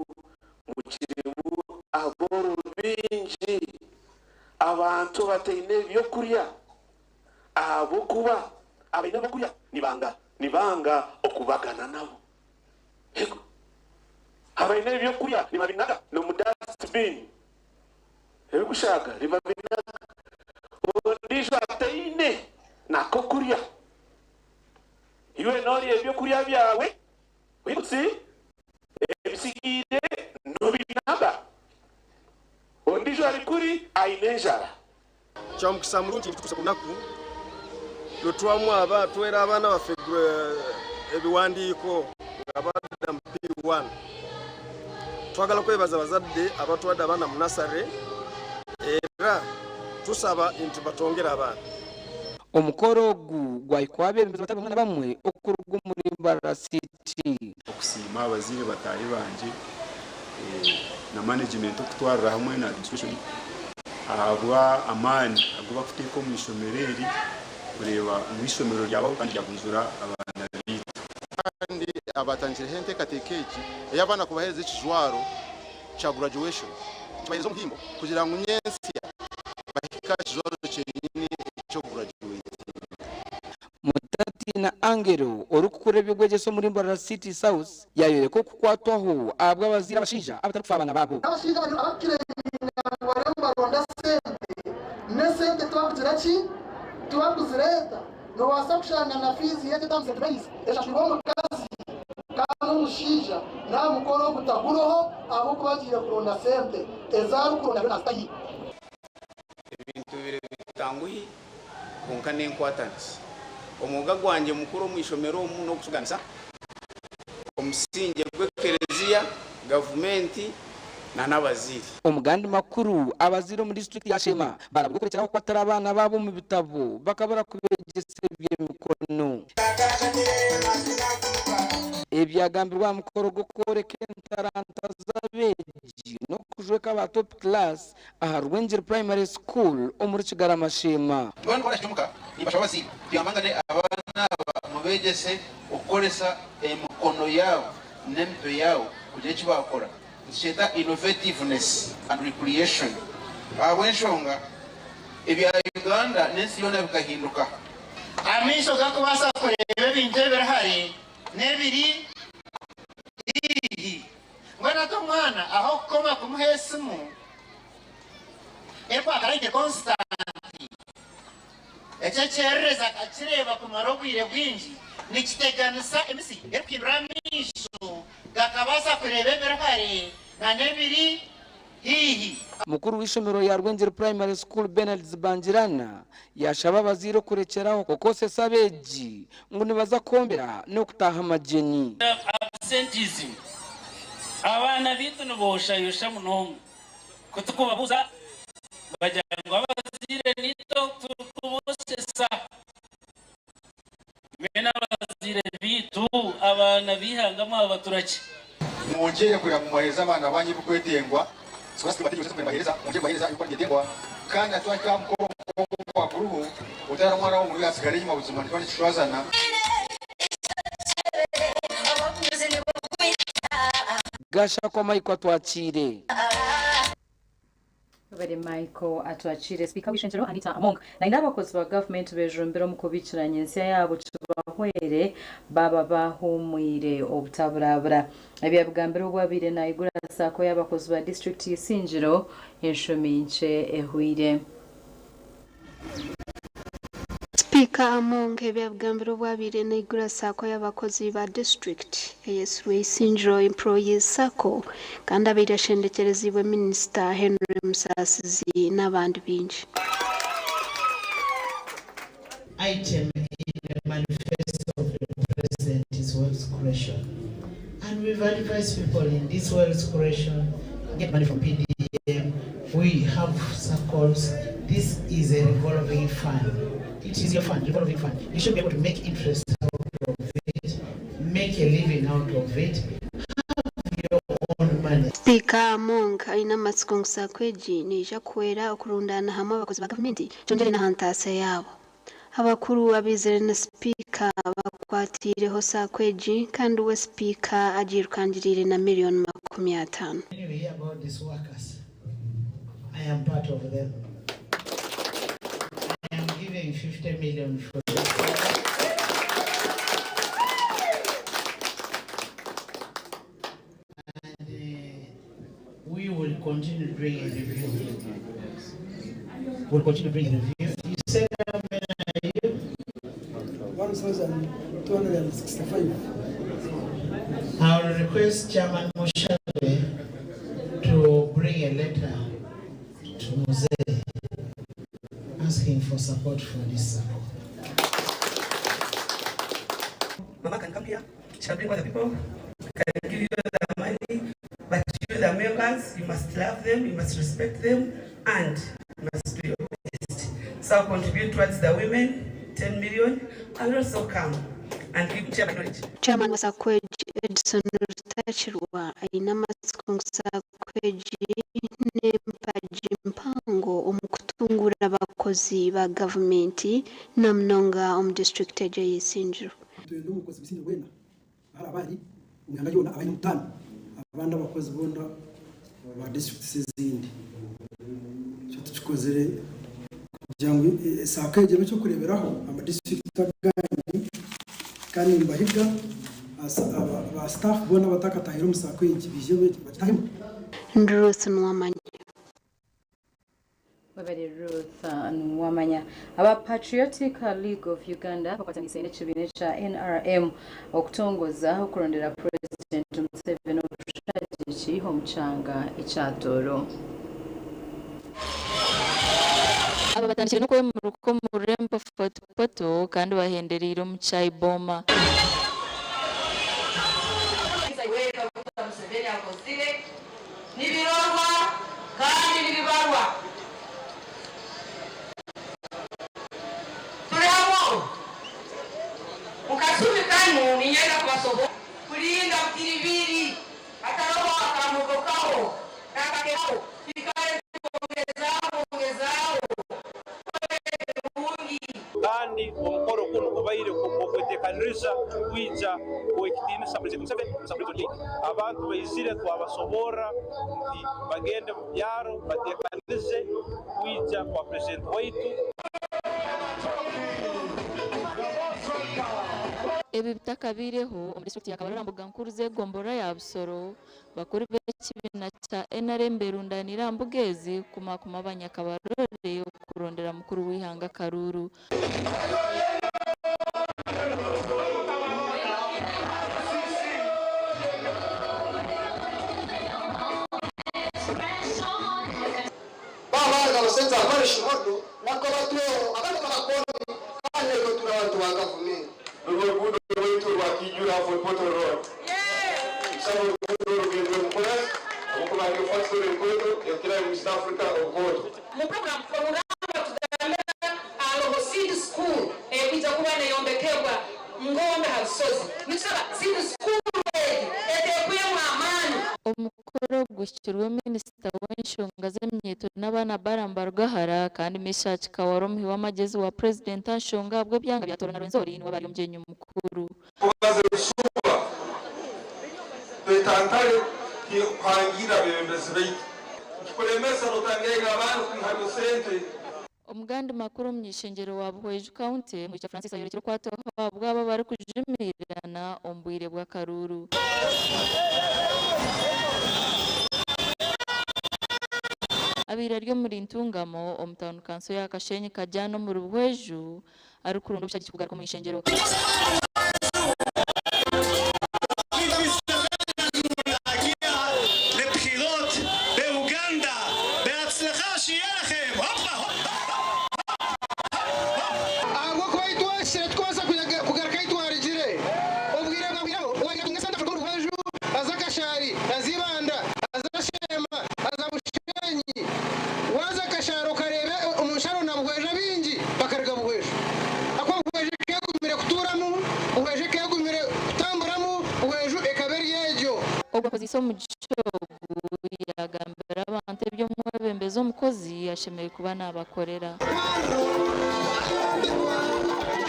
mukirimu aboro bingi abantu bataine ebyokurya ahabw'okuba abaine ebyokurya nibanga okubagana nabo. Ego abaine ebyokurya nibabinaga n'omu dustbin ebikushaka nibabinaga ondiijo ataine nako kurya iwe norya ebyokurya byawe wibutsi ebisigiire nobinaga ondiijo ari kuri aine enjara. Kyamukisa mulungi nitukusa kunaku lwetwamu aba twera abaana baffe ebiwandiiko nga badda mu P1. Twagala kwebaza abazadde abatwadde abaana mu nasare era tusaba nti batongere abaana. Omukoro ogu gwahikwa abebembezi batari bamwe na bamwe okuruga omuri Mbarara City. Okusiima abazaire bataahi bangye na management okutwarira hamwe na administration ahabwa amaani agu bakuteeka omu ishomero eri kureeba ngu ishomero ryabaho kandi ryagunzura abaana baitu. Kandi abatangireho enteekateeka egi ey'abaana kubaheereza ekijwaro kya graduation kibaheereza omuhimbo kugira ngu nyentsya bahike aha kijwaro kyenyini eky'okugraduate. Mutati na Angelo orikukura eby'obwegyese omuri Mbarara City South yayoreka okukwatwaho ahabw'abazaire abashaija abatarikufa abaana baabo. Abashaija bari abakirenga ngu bariyo nibaronda sente n'esente tibakugira ki tibakuzireeta nobaasa kushanga na fiizi y'ekyo St Mary's eshashurwa omukazi kandi omushaija namukora ogutaguroho ahabw'okuba agiire kuronda sente ezarikuronda yo nazitahi. Ebintu bibiri bitanguhi konka n'enkwatanisa. Omwoga gwangye mukuru omu ishomero omu n'okusuganisa omusinge gw'ekereziya, gavumenti na n'abaziire. Omugandi makuru abaziire omu disitulikiti ya Sheema barabwa okurekyeraho kukwatira abaana baabo omu bitabo bakabura kubegyesa eby'emikono. Ebyagambirwa aha mukoro gw'okworeka entaranta z'abeegi n'okujweka aba top class aha Rwengiri Primary School omuri Kigarama Sheema. Mbwenu barashomoka nibashaba abaziire tuyambangane abaana aba mubegyese okukoresa emikono yaabo n'emitwe yaabo kugira eki bakora. Nikyeta innovativeness and recreation. Ahabw'enshonga ebya Uganda n'ensi yoona bikahinduka. Amaisho gakubaasa kureeba ebintu ebirihari n'ebiri haihi. Mbwenu ati omwana aho kukoma kumuha esimu erikwaka light constant ekyo ekyererezi akakireeba kumara obwire bwingi nikiteganisa emisi erikuhindura amaisho gakabaasa kureeba ebirihari na n'ebiri haihi. Mukuru w'ishomero rya Rwengiri Primary School Bernard Zibangirana yashaba abazaire okurekyeraho okukosesa abeegi ngu nibaza kwombera n'okutaaha amagyenyi. Absenteeism. Abaana baitu niboshayosha munonga. Kutukubabuuza bagira ngu abazaire nitwe twabaturaki. Mwongyere kugira ngu mubaheereze abaana banyu ebirikwetengwa, mwongyere kubaheereza ebirikwetengwa kandi na twahika aha mukoro nk'ogu ogwa buruhu, otari omwana w'omuhara yaasigara enyima buzima nikiba nikishwazana. Gashakwa Michael Atwakiire. Bari Michael Atwakiire. Sipiika w'eishengyero Anita Among naine abakozi ba gavumenti bejumbire omu kubiikira nyentsya yaabo kibahwere baaba bahuumwire obutaburabura. Ebi yabigambire obu abaire naigura saako y'abakozi ba disiturikiti y'Isingiro enshumi nkye ehweire. Sipiika Among ebi abigambire obu abaire naigura saako y'abakozi ba disiturikiti eyetsirwe Isingiro Employees Sacco kandi abaire ashendekyereziibwe Minisita Henry Musasizi n'abandi baingi. Item in the manifesto of the president is wealth creation, and we've advised people in this wealth creation get money from PDM. We have circles. This is a revolving fund. It is your fund, revolving fund. You should be able to make interest out of it, make a living out of it, have your own money. Sipiika Among aine amatsiko ngu saako egi neija kuhwera okurundaana hamwe abakozi ba gavumenti kyongyere n'aha ntaasya yaabo. Abakuru abaizire na sipiika bakwatiireho saako egi kandi we sipiika agiirukangiriire na miriyoni 50. When you hear about these workers, I am part of them. I am giving 50 million for this. And we will continue doing a review. We'll continue doing a review. You said how many are you? 1,265. I will request Chairman Mushabe to bring a letter to Mzee asking for support for this circle. Mama can come here, she'll bring other people, can give you the money, but you, the members, you must love them, you must respect them, and you must do your best. So I'll contribute towards the women, 10 million. I'll also come and give chairman knowledge. Chairman wa saako egi Edson Rutakirwa aine amatsiko ngu saako egi n'empagi mpango omu kutunguura abakozi ba gavumenti na munonga omu disiturikiti egyo ey'Isingiro. Twenda omukozi Busingye bwena ahari abari omwihanga ryona abaine omutaano abandi abakozi boona ba disitulikiti ezindi. Ekyo tukikozire kugira ngu esaako egyo ebe ekyokureeberaho amadisiturikiti agandi kandi nimbahiga ba staff boona abatakatahire omu saako egi baije bagitahemu. Ruth Nwamanya. Webale Ruth Nwamanya. Aba Patriotic League of Uganda bakwatanise n'ekibiina kya NRM okutongoza okurondera President Museveni obushagiki omu kyanga ekya Tooro. Aba batandikire n'okwemuruka omu rurembo Fort Portal kandi bahendereire omu Chaiboma. Museveni akozire nibirorwa kandi nibibarwa. Turi hamwe mukasumi kanu ninyenda kubasobo kulinda butiribiri ataroho akamugokaho nakakeraho kikare kuongezaho ongezaho. Kandi omukoro guno gubaire ogwetekaniriza kwija kuwekitiinisa President Museveni na President League. Abantu baizire twabasoborra nti bagende mu byaro bateekanize kwija kwa President waitu. Ebi bitakabiireho omu disitulikiti ya Kabarole mbuga nkuru z'egombolola ya Busoro, bakuru b'ekibiina kya NRM berundanire aha mbuga ezi kumakuma abanyakabarole okurondera mukuru w'eihanga Karuru. Babaga abasenza abarisha imodo nako batuweho abandi bakakoni kandi ego turi abantu ba gavumenti. Urwo rugudo rwaitu rwa Kijura Fort Portal Road. Nsaba orugudo rugende mukora ahabw'okuba factory enkoto ekira mu East Africa obukoto. Mu program programu tugambira aloho seed school ekwija kuba neyombekebwa Ngombe ha Busozi. Nitusaba seed school egi Gutegekirwe minisita w'enshonga z'eminyeeto n'abaana Balaam Barugahara kandi Meshack Kawala omuhi w'amagyezi wa Purezidenti aha nshonga ahabw'ebyanga bya Toro na Rwenzori niwe aba ari omugyenyi mukuru. Kubaza ebishuba, Twetantare kuhangirira abeebembezi baitu. Nikikulemesa n'otangirra abandi kwihayo sente. Omu gandi makuru, omuny'eishengyero wa Buhweju County, Mugisha Francis ayorekire okwatwaho ahabw'abo abarikujumirirana omu bwire bw'akaruuru. Abaire ari omuri Ntungamo omu tauni kanso ya Kashenyi Kajana omuri Buhweju arikuronda obushagiki kugaruka omu ishengyero. Ahabw'okuba ahi twahikire tikubaasa kugaruka ahi twarugire. Obwire bwahwireho, owaagira atunga esente akaruga omu rubaju, aza Kashaari, aza Ibanda, aza Sheema, aza Bushenyi. Waaza Kashaari okareeba omu nsharo na Buhweju abaingi bakaruga Buhweju. Ahakuba Buhweju ekegumire kutuuramu, Buhweju ekegumire kutamburamu, Buhweju ekaba eri egyo. Ogwo akozeise omugisha ogu yaagambira abantu ebi omwebembezi omukozi ashemereire kuba naabakorera.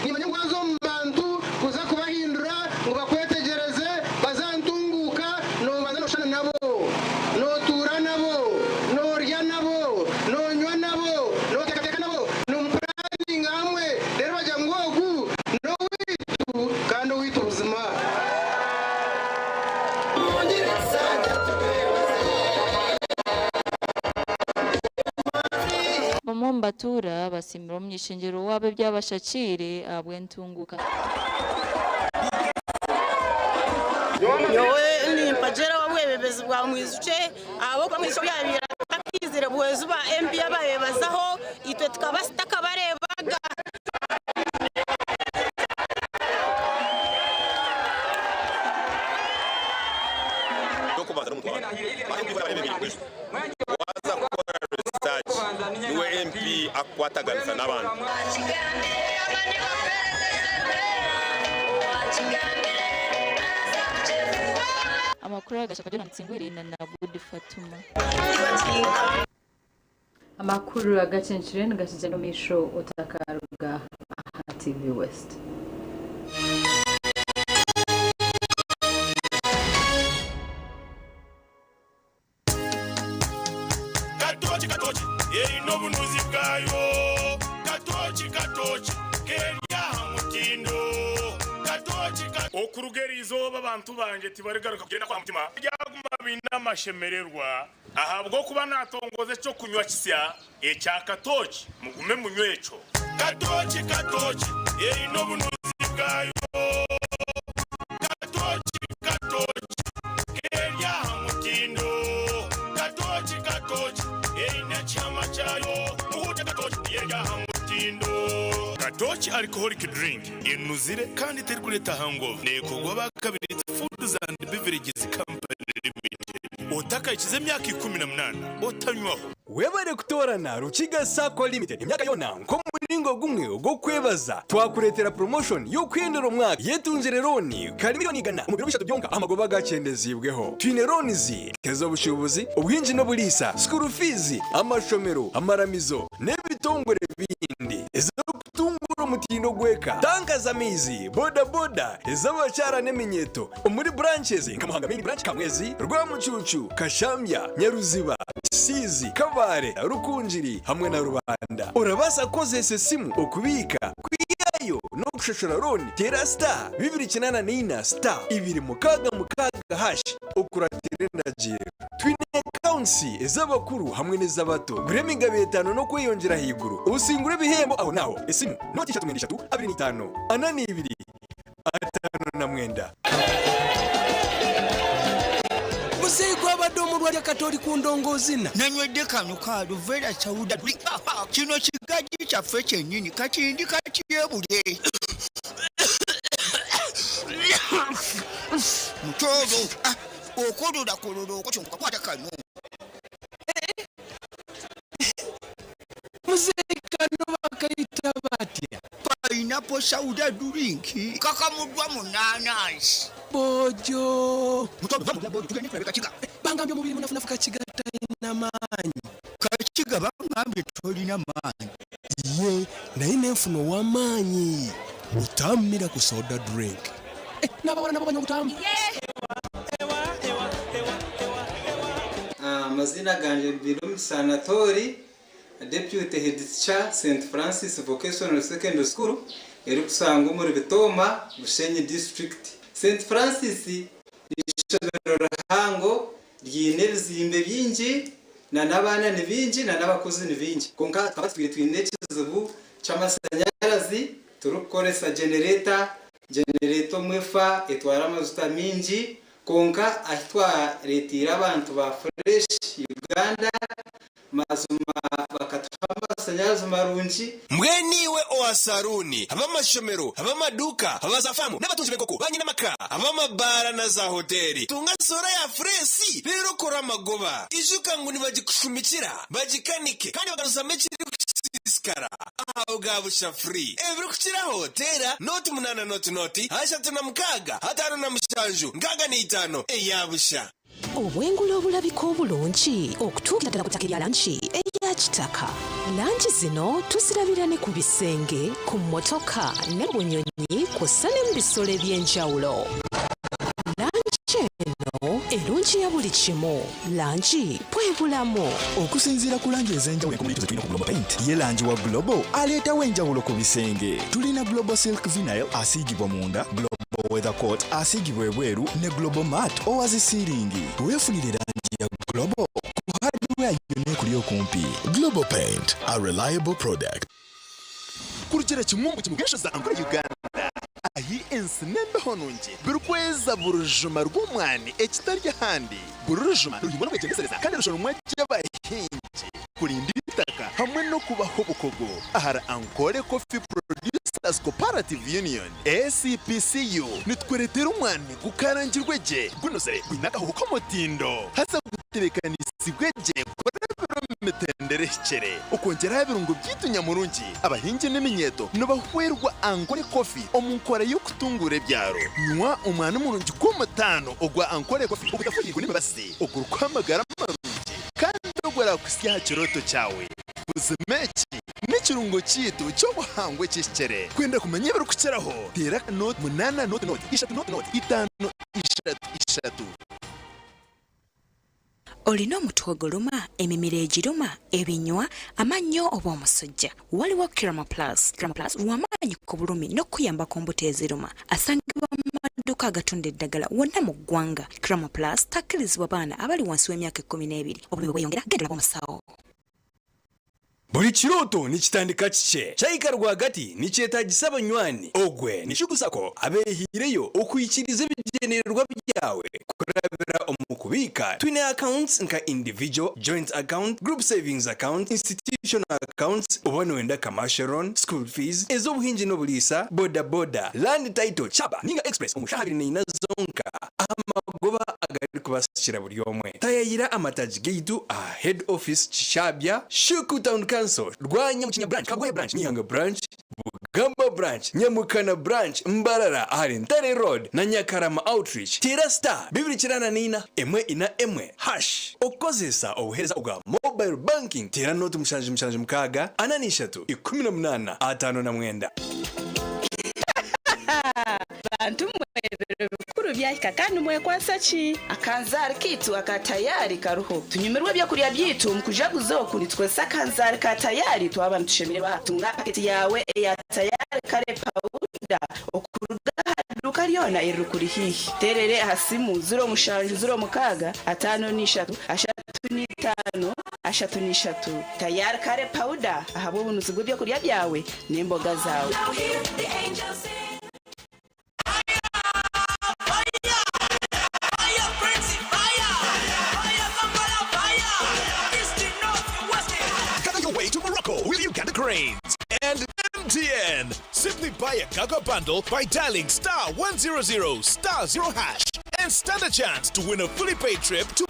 Nimanya ngu waaza omu bantu kuza kubahindura ngu bakwetegyereze bazantunguuka, noobanza nooshushana nabo, nootuura nabo, noorya nabo, noonywa nabo, nooteekateeka nabo, nimupuraninga hamwe reero bagira ngu ogu n'owaitu kandi owaitu buzima. Bamwe omu batuura basiimire omuny'eishengyero waabo ebi abashakiire ahabw'entunguuka. Nyowe nimpagyera obwebembezi bwa Mwijukye ahabw'okuba Mwijukye obu yaabaire atakaizire buhwezi ba MP ababeebazaho itwe tukaba tutakabareebaga. Waaza kukora research niwe MP akukwataganisa n'abantu. Amakuru aga Shaka Jonah Ntsingwire na Nabudi Fatuma. Amakuru agacencire nigakigyenda omu maisho otakaruga aha TV West. Katooki katooki eine obunuzi bwayo Katooki katooki keri aha mutindo Katooki ka. Okuruga eri izooba abantu bangye tibarigaruka kugyenda kwa mutima. Baryaguma baine amashemererwa ahabw'okuba naatongoza eky'okunywa kisya ekya katooki. Mugume munywe ekyo. Katooki katooki eine obunuzi bwayo Katooki katooki keri aha mutindo Katooki katooki eine ekihama kyayo Muhuute katooki eri aha mutindo. Katooki Alcoholic Drink enuzire kandi terikureeta hangover neekorwa aba Kabirizi Foods and Beverages Company Limited. Otakahikize emyaka 18 otanywaho. Webare kutoorana Rukiga Sacco Limited emyaka yoona nk'omuringo gumwe ogw'okwebaza. Twakureetera promotion y'okuhendera omwaka. Yetungire looni kare milioni igana omu biro bishatu byonka aha magoba agakyendeziibweho. Twine loans ez'obushuubuzi, obuhingi n'oburiisa, school fees, amashomero, amaramizo n'ebitongore ebindi, ez'okutungura omutindo gw'eka, tanka z'amaizi, boda boda, ez'abakyara n'eminyeeto omuri branches nka Muhanga Main Branch, Kamwezi, Rwamucuucu, Kashambya, Nyaruziba, Kisiizi, Kabale, Rukungiri hamwe na Rubanda. Orabaasa kukozesa esimu okubiika, kwihayo n'okushashura looni. Teera star 284 star 266 hash okuratira endagiriro. Twine accounts ez'abakuru hamwe n'ez'abato. Gura emigabo etaano n'okweyongyera ahaiguru osingure ebihembo aho n'aho. Esimu, nooti ishatu mwenda ishatu, 25, 42, 59. Muzeeyi gwabadde omulwadde kati oli ku ndongoozina. Nanywedde kano ka Aluvera Sauda kino kigajji kyaffe kyennyini kati ndi katyebule. Mutooro okolora kolora okwo kwata kano. Muzeeyi kano bakayita batya? Pineapple Sauda drink kakamuddwa mu naanansi. Bojo. Mutooro va mu bya bojo tugende tulabe kakiga. Bangambye omubiri munafunafu kakiga. Nkugambye tolina maanyi. Ye naye nenfuna ow'amaanyi butammira ku soda drink. Eh, n'abawala nabo banywa obutamu. Amazina gangye Birumisa Anatoli, Deputy Head Teacher, St Francis Vocational Secondary School erikusangwa omuri Bitooma, Bushenyi District. St Francis n'eishomero rihango ryine ebizimbe bingi n'abaana ni baingi n'abakozi ni baingi. Kwonka tukaba tutwire twine ekizibu ky'amashanyarazi turikukoresa genereta, genereta omwe efa etwara amajuta maingi kwonka ahi twareeteire abantu ba Fresh Uganda mazima bakatuha amashanyarazi marungi. Mbwenu iwe owa saruuni, ab'amashomero, ab'amaduuka, aba za faamu n'abatungi b'enkoko, ba nyinamaka, ab'amabaara na zaahoteeri, tunga soora ya fureesi reero okore amagoba. Ijuka ngu nibagikushumikira, bagikanike kandi bagaruzamu ekirikusiisikara ahabwa busha free. Ebirikukiraho teera nooti munaana nooti nooti 36 57 65 eya busha. Obwengula obulabika obulungi okutuukira ddala ku ttaka erya langi eya kitaka. Langi zino tuzirabira ne ku bisenge, ku mmotoka ne mu bunyonyi kw'ossa ne mu bisolo eby'enjawulo. Langi eno erungiya buli kimu. Langi bwe bulamu. Okusinziira ku langi ez'enjawulo enkumu ze tulina ku Global Paint, ye langi wa Global aleetawo enjawulo ku bisenge. Tulina Global Silk Vinyl asiigibwa munda, Global Weather Coat asiigibwa ebweru ne Global Mat owa zi siiringi. Weefunire langi ya Global ku hardware yonna ekuli okumpi. Global Paint, a reliable product. Kurugira kimwe omu bw'enshozi za Ankole Uganda, ahi ensi n'embeho nungi birikweza buri rujuma rw'omwani ekitari ahandi. Buri rujuma ruhingwa n'obwegyendesereza kandi rushoromwa gye abahingi kurinda eitaka hamwe n'okubaha obukugu ahari Ankole Coffee Producers Cooperative Union, ACPCU. Nitukureetera omwani gukarangirwe gye, gunuzire, gwine akahuuhu k'omutindo haza gutebeekanisiibwe gye kurabira omu mitendera ehikire. Okwongyera aha birungo byaitu nyamurungi, abahingi n'eminyeeto nibahwerwa Ankole Coffee omu nkora y'okutunguura ebyaro. Nywa omwani murungi gw'omutaano ogwa Ankole Coffee ogutafuhiirwe n'emibazi, ogurikuha amagara marungi kandi oguraakuhitsya aha kirooto kyawe. Buzima eki n'ekirungo kyaitu ky'obuhangwa ekihikire. Kwenda kumanya ebirikukiraho, teera nooti munaana nooti nooti ishatu nooti nooti itaano ishatu ishatu. Olina omutwe oguluma, emimiro egiruma, ebinywa, amannyo oba omusujja? Waliwo Kirama Plus. Kirama Plus lwa maanyi ku bulumi n'okukuyamba ku mbuto eziruma. Asangibwa mu maduuka agatunda eddagala wonna mu ggwanga. Kirama Plus takkirizibwa baana abali wansi w'emyaka ekkumineebiri. Obulumi bwe bweyongera, genda olabe omusawo. Buri kirooto nikitandika kikye, kyahika rwagati nikyetagisa abanywani. Ogwe ni Shuku Sacco abehaireyo okuhikiriza ebigyendererwa byawe kurabira omu kubiika. Twine accounts nka individual, joint account, group savings account, institutional accounts, oba noyenda commercial loan, school fees, ez'obuhingi n'oburiisa, boda boda, land title, chaba ninga express omu shaaha abiri neina zonka aha magoba agarikubasikira buri omwe. Tayayira amataagi gaitu aha Head Office Kishabya, Shuku Town Council, Rwanyamukinya Branch, Kabwohe Branch, Nyihanga Branch, Bugamba Branch, Nyamukana Branch, Mbarara ahari Ntare Road na Nyakarama Outreach. Teera star 294 1 4 hash. Okukozesa obuheereza obwa Mobile Banking, teera nooti 776 43 18 59. Bantu mwe ebiro bikuru byahika kandi mwekwatsa ki? Akanzaari kaitu aka Tayari karuho. Tunyumirwe ebyokurya byaitu omu kujaguza oku nitukozesa akanzaari ka Tayari twaba nitushemererwa. Tunga paketi yaawe eya Tayari Curry Powder okuruga aha duuka ryona eririkuri haihi. Teerere aha simu 07 06 53 35 33. Tayari Curry Powder ahabw'obunuzi bw'ebyokurya byawe n'emboga zaawe. Gather your way to Morocco with Uganda Cranes and MTN. Simply buy a Gaga bundle by dialing star 100 star 0 hash and stand a chance to win a fully paid trip to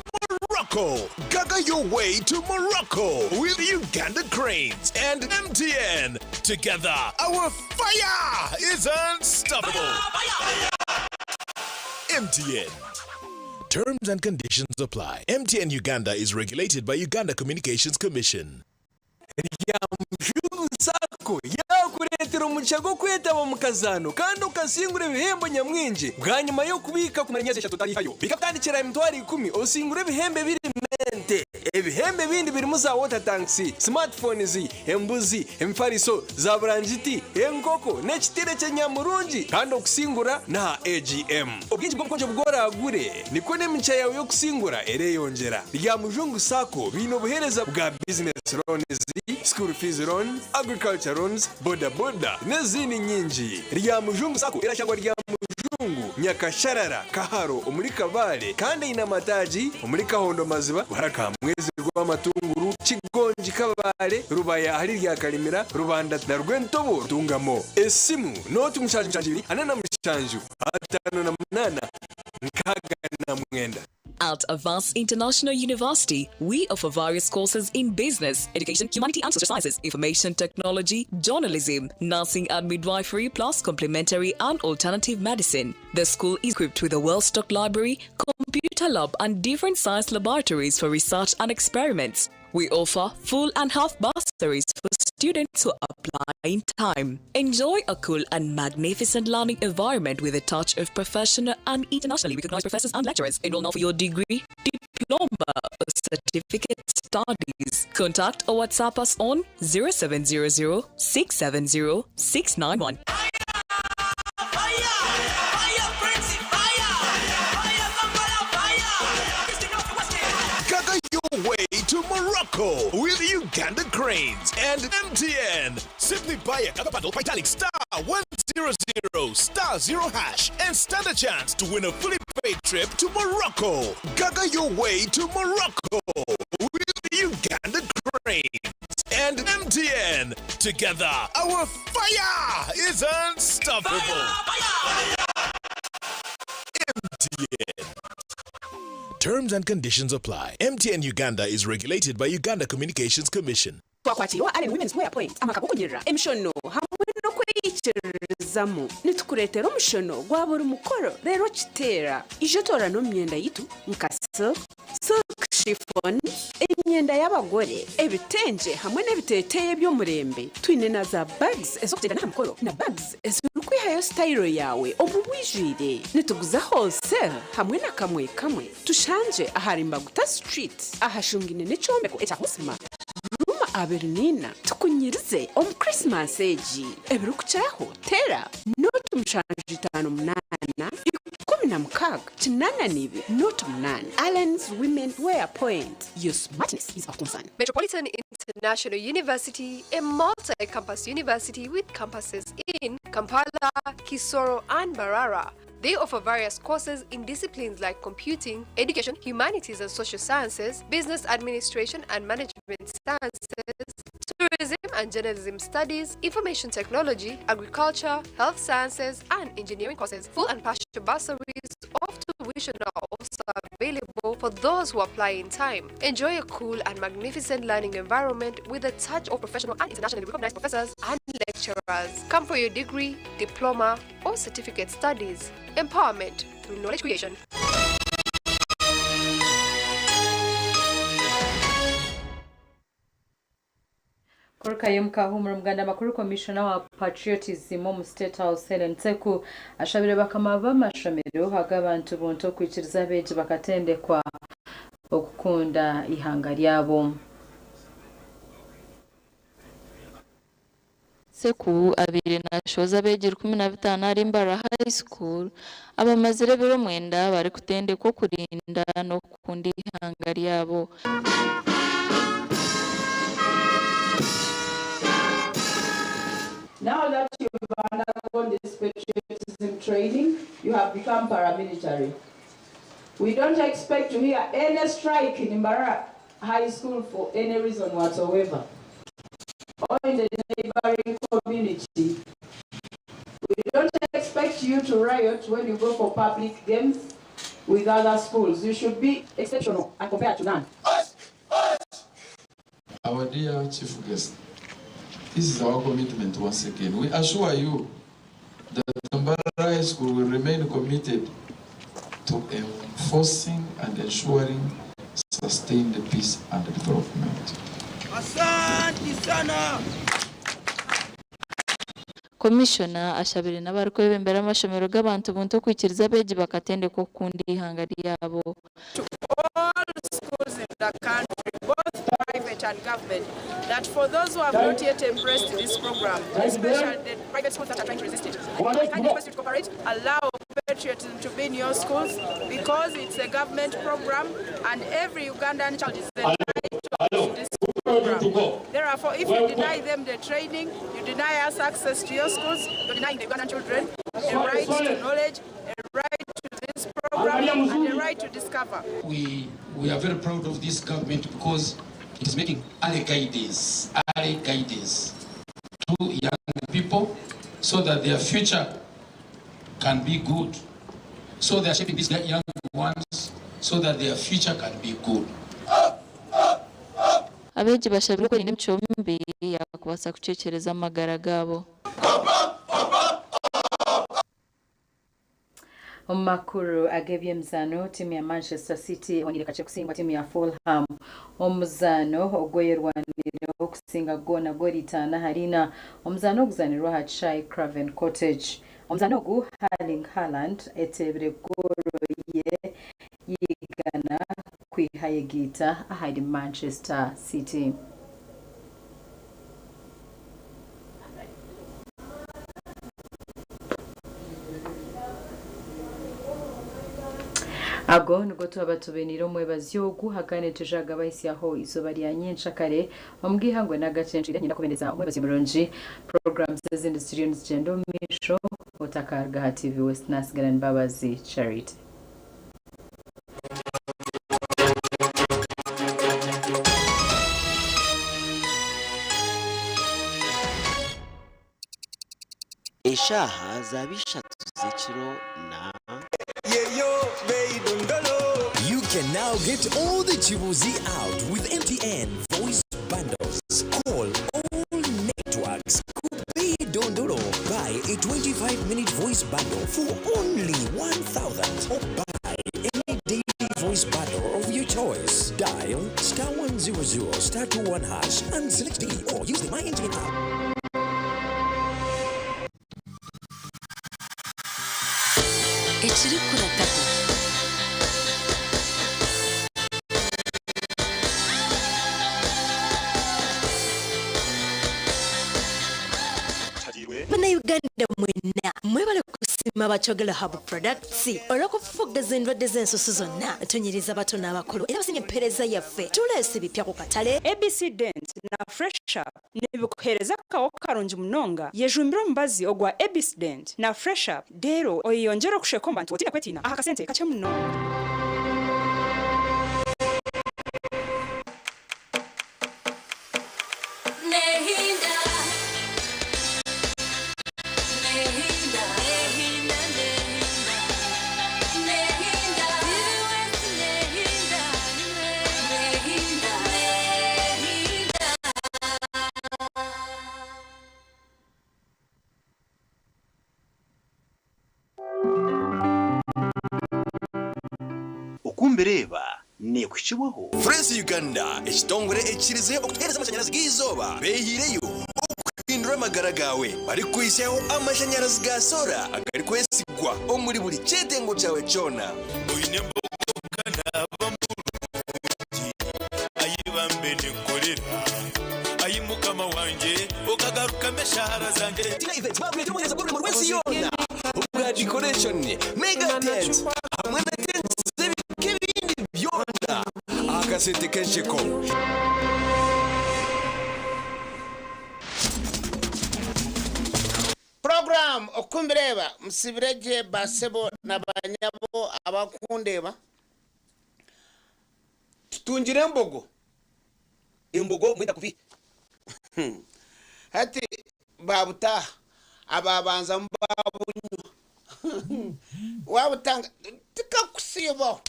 Morocco. Gaga your way to Morocco with Uganda Cranes and MTN. Together, our fire is unstoppable. MTN. Terms and conditions apply. MTN Uganda is regulated by Uganda Communications Commission. Ryamujugu Sacco yaakureetera omugisha gw'okwetaba omu kazaano kandi okasingura ebihembo nyamwingi bwanyima y'okubiika kumara emyezi eshatu otarihayo. Biika kutandikira aha mitwaro ikumi osingure ebihembo ebiri mente. Ebihembo ebindi birimu za water tanks, smartphones, embuzi, emifariso, za burangiti, enkoko n'ekitebe ky'enyamurungi kandi okusingura n'aha AGM. Obwingi bw'obukonjo obu oraagure nikwo n'emigisha yaawe y'okusingura ereyongyera. Ryamujungu Sacco baine obuheereza bwa business loans, school fees loan, agriculture loans, boda boda n'ezindi nyingi. Ryamujungu Sacco erashangwa Ryamujungu, Nyakasharara, Kaharo omuri Kabale kandi eine amataagi omuri Kahondo Maziba, Buharaka, Mwezi Rwamatunguru, Kigongi Kabale, Rubaya ahari Ryakarimira, Rubanda na Rwentobo Ntungamo. Esimu nooti 7 2 47 69. At Avance International University, we offer various courses in business, education, humanity and social sciences, information technology, journalism, nursing and midwifery, plus complementary and alternative medicine. The school is equipped with a well-stocked library, computer lab, and different science laboratories for research and experiments. We offer full and half bursaries for students who apply in time. Enjoy a cool and magnificent learning environment with a touch of professional and internationally recognized professors and lecturers. Enroll now for your degree, diploma, or certificate studies. Contact or WhatsApp us on 0700 670 691. Gather your way to Morocco with Uganda Cranes and MTN. Simply buy a Gaga bundle by dialing star 100 star 0 hash and stand a chance to win a fully paid trip to Morocco. Gaga your way to Morocco with Uganda Cranes and MTN. Together, our fire is unstoppable. MTN. Terms and conditions apply. MTN Uganda is regulated by Uganda Communications Commission. Twakwakiriwe Allen Women's Wear Point amaka g'okunyirira emishono hamwe n'okweyikiririzamu nitukureetera omushono gwa buri mukoro rero kiteera ijo toorana omu myenda yitu nka silk, silk chiffon, emyenda y'abagore, ebitenje hamwe n'ebiteeteeyi eby'omurembe. Twine na za bags ez'okugyenda n'aha mukoro na bags ezirikwihayo sitayiro yaawe omu bwijwire. Nituguza wholesale hamwe na kamwe kamwe. Tushangye ahari Mbaguta Street ahashungaine n'ekyombeko ekya Hosma Ruma abiri n'ina. Tukunyirize omu Christmas egi. Ebirikukiraho teera 0 758 16 28 0 8. Allen's Women Wear Point. Your smartness is our concern. Metropolitan International University, a multi-campus university with campuses in Kampala, Kisoro, and Mbarara. They offer various courses in disciplines like computing, education, humanities and social sciences, business administration and management sciences, tourism and journalism studies, information technology, agriculture, health sciences, and engineering courses. Full and partial bursaries of tuition are also available for those who apply in time. Enjoy a cool and magnificent learning environment with a touch of professional and internationally recognized professors and lecturers. Come for your degree, diploma, or certificate studies. Empowerment through knowledge creation. Kurukayo Mukahumura Muganda Makuru Commissioner wa Patriotism omu State House Helen Nseku ashabire bakama b'amashomero ag'abantu buntu okwikiriza abeegi bakatendekwa okukunda ihanga ryabo. Seku abaire nashoza abeegi 15 ahari Mbarara High School abamazire ebiro 9 barikutendekwa okurinda n'okukunda ihanga ryabo. Now that you've undergone this patriotism training, you have become paramilitary. We don't expect to hear any strike in Mbarara High School for any reason whatsoever, or in the neighboring community. We don't expect you to riot when you go for public games with other schools. You should be exceptional and compared to none. Our dear chief guest, this is our commitment once again. We assure you that Mbarara High School will remain committed to enforcing and ensuring sustained peace and development. Asanti sana. Komishona ashabire n'abarikwebembera amashomero g'abantu buntu okwikiriza abeegi bakatendekwa okukunda eihanga ryabo. To all schools in the country, both private and government, that for those who have not yet embraced this program, especially the private schools that are trying to resist it, I kindly request you to cooperate, allow patriotism to be in your schools, because it's a government program and every Ugandan child is entitled to this program. Therefore, if you deny them the training, you deny us access to your schools, you're denying the Ugandan children a right to knowledge, a right to this program, and a right to discover. We, we are very proud of this government because it is making early guidance, early guidance to young people so that their future can be good. So they are shaping these young ones so that their future can be good. Abeegi bashabirwe okwerinda emicwe mibi eyakubaasa kucwekyereza amagara gaabo. Omu makuru ag'eby'emizaano, tiimu ya Manchester City ehonire kakye kusingwa tiimu ya Fulham omu muzaano ogweyerwanireho kusinga goona goolo itaano ahari ina. Omuzaano oguzaanirwe aha kishaayi Craven Cottage. Omuzaano ogu, Erling Haaland eteebire goolo ye y'eigana kwihayo egiita ahari Manchester City. Ago nigo twaba tubainiire omwebazyo ogu agandi nitwija kugabahisyaho eizooba rya nyenkyakare omu bw'eihangwe n'agacencwire. Niinyenda kubendeza omwebazyo murungi. Programs ezindi ziriyo nizigyenda omu maisho otakaruga aha TV West Nasigara Mbabazi Charity. Eshaaha zaaba ishatu z'ekiro na. You can now get all the Chibuzi out with MTN Voice Bundles. Call all networks. Kupe Dondolo. Buy a 25-minute voice bundle for only 1,000 or buy any daily voice bundle of your choice. Dial star 100 star 21 hash and select D or use the My MTN app. Ekirikurataho. Bannayuganda mwenna mwebale kusiima aba Kyogero Herbal Products olw'okufufuggaza endwadde z'ensusu zonna. Tunyiriza abato n'abakulu era basinga empeereza yaffe. Tuleese bipya ku katale. ABC Dent na Fresh Up nibikuheereza akaho karungi munonga. Yejumbire omubazi ogwa ABC Dent na Fresh Up reero oyeyongyere okusheka omu bantu otiine kwetiina aha kasente kakye munonga. Okumbireeba neekuhikibwaho. Fresh Uganda, ekitongore ekikirize okutuheereza amashanyarazi g'eizooba beehiireyo okuhindura amagara gaawe barikukuhitsyaho amashanyarazi ga soora agarikwesigwa omuri buri kyetengo kyawe kyona. Oine embogoka naaba murungi, ai bambe ninkorera, ai Mukama wangye, okagarukamu eshaara zangye. Tina Events baakureetera obuheereza bw'orurembo rw'ensi yoona obwa decoration, mega tent hamwe na tents z'ebika ebindi byona aha kasente k'ensheko. Program Okumbireeba Musibire gye basebo na banyabo abakundeeba. Tutungire embogo. Embogo mwenda kubi. Hati babutaaha ababanzamu babunywa wabutanga tikakusiibaho.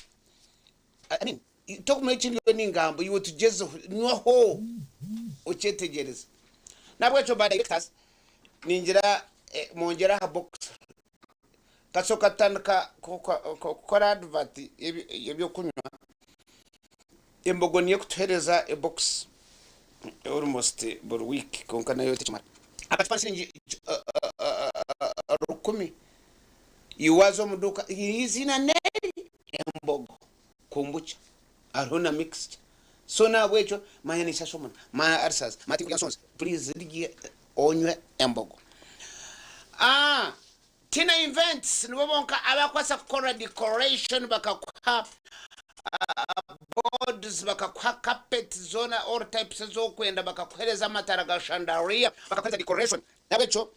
I mean, tokumanya eki ndiyo ningamba iwe tugyezeho nywaho okyetegyereze. Nahabwekyo ba directors ningira mwongyere aha box kasooka tutandika kukora advert y'ebyokunywa embogo niyo ekutuheereza ebox. Almost buri week kwonka nayo tekimara. Akacupa ni siringi rukumi. Iwe waza omu duuka eiziina neri embogo kombucha hariho na mixture. So nahabwekyo manya nishasha omunwa, manya ulcers, manya tinkurya nsonzi. Please rya onywe embogo. Tina Events nibo bonka abakubaasa kukora decoration bakakuha boards, bakakuha carpet zoona all types ezi orikwenda, bakakuheereza amatara ga chandelier, bakakuheereza decoration. N'ahabw'ekyo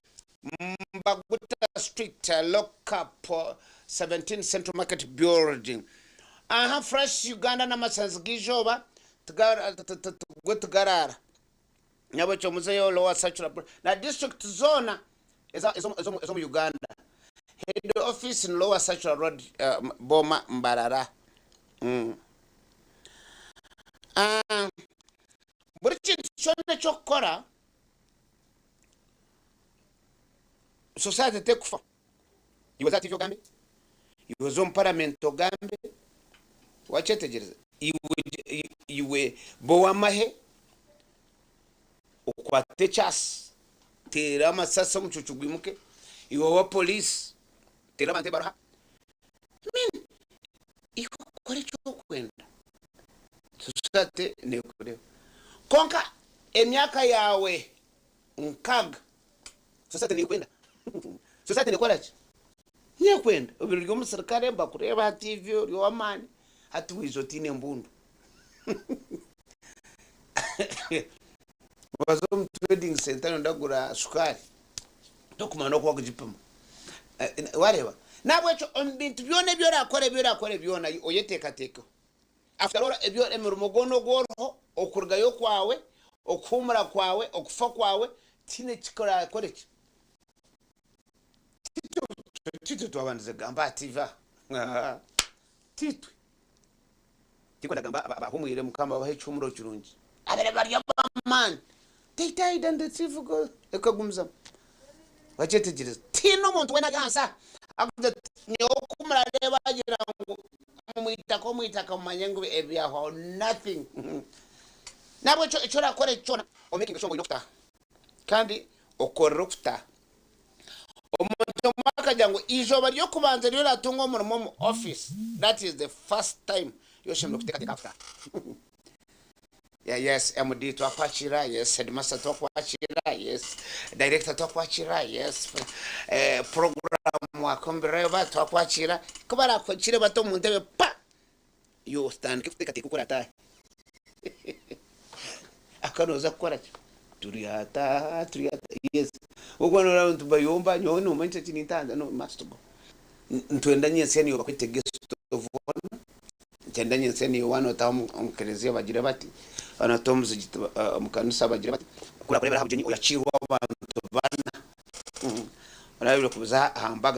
Mbaguta Street, Lock Up 17 Central Market Building. Aha Fresh Uganda n'amashazi g'eizooba go tigaraara. N'ahabw'ekyo muzeyo Lower Sacula na district zoona ez'omu Uganda. Head office ni Lower Sacula Road, Boma, Mbarara. Buri kintu kyona eky'okukora, society tekufa. Iwe za TV ogambe, iwe za omu parliament ogambe, wakyetegyereza? Iwe iwe ba ow'amahe okwate ekyasi, teera amasasi omucuucu gwimuke, iwe owa police teera abantu ebaruha. I mean, iwe okore eki orikwenda, society nekureeba. Kwonka emyaka yaawe nkaga, society nekwenda? Society nekora ki? Nekwenda. Obaire ori omusirikare nibakureeba aha TV ori ow'amaani, hati waija otaine embundu. Waza omu trading centre noyenda kugura shukaari, tokumanya n'oku barikugipima. Wareeba? N'ahabw'ekyo omu bintu byona ebi orakore, ebi orakore byona, oyeteekateekeho. After all, ebyo emirimo gwona ogu oriho, okurugayo kwawe, okuhuumura kwawe, okufa kwawe, tihaine ekiraakore ki. Titwe twabandize kugamba aha TV aha. Titwe. Tindikwenda kugamba abahumwire Mukama abahe ekihumuro kirungi. Abaire bari ab'amaani. They died and the TV go ekagumizamu. Wakyetegyereza? Tihaine omuntu weena ari ahansi aha arikugira ati nyowe ku murareebe agira ngu omwitaka omwitaka mumanye ngu ebyahwaho nothing. Nahabwekyo eki orakora kyona omekinge sure ngu oine okutaaha kandi okorere okutaaha. Omuntu omwe akagira ngu eizooba ry'okubanza eri oratunga omurimo omu office that is the first time ei oshemereire kuteekateeka aha kutaaha. Yes MD twakwakira, yes headmaster twakwakira, yes director twakwakira, yes program wakombireeba twakwakira. Ku barakwakire bati omu ntebe pa! Iwe otandike kuteekateeka oku orataahe. Ahakuba nooza kukora ki? Turyataaha, turyataaha, yes. Obwo noreeba abantu nibayomba, nyowe nomanya eki nintaaha, no must go. Nitwenda nyentsya niiwe bakwete guest of honour. Ngyenda nyentsya naiwe waaba nootaha omu kereziya bagire bati, waaba nootaha omu muzigiti omu kanisa bagire bati, ku orakureebera aha bugyenyi oyakiirwe abantu bana, orareebire kuza aha mbaga.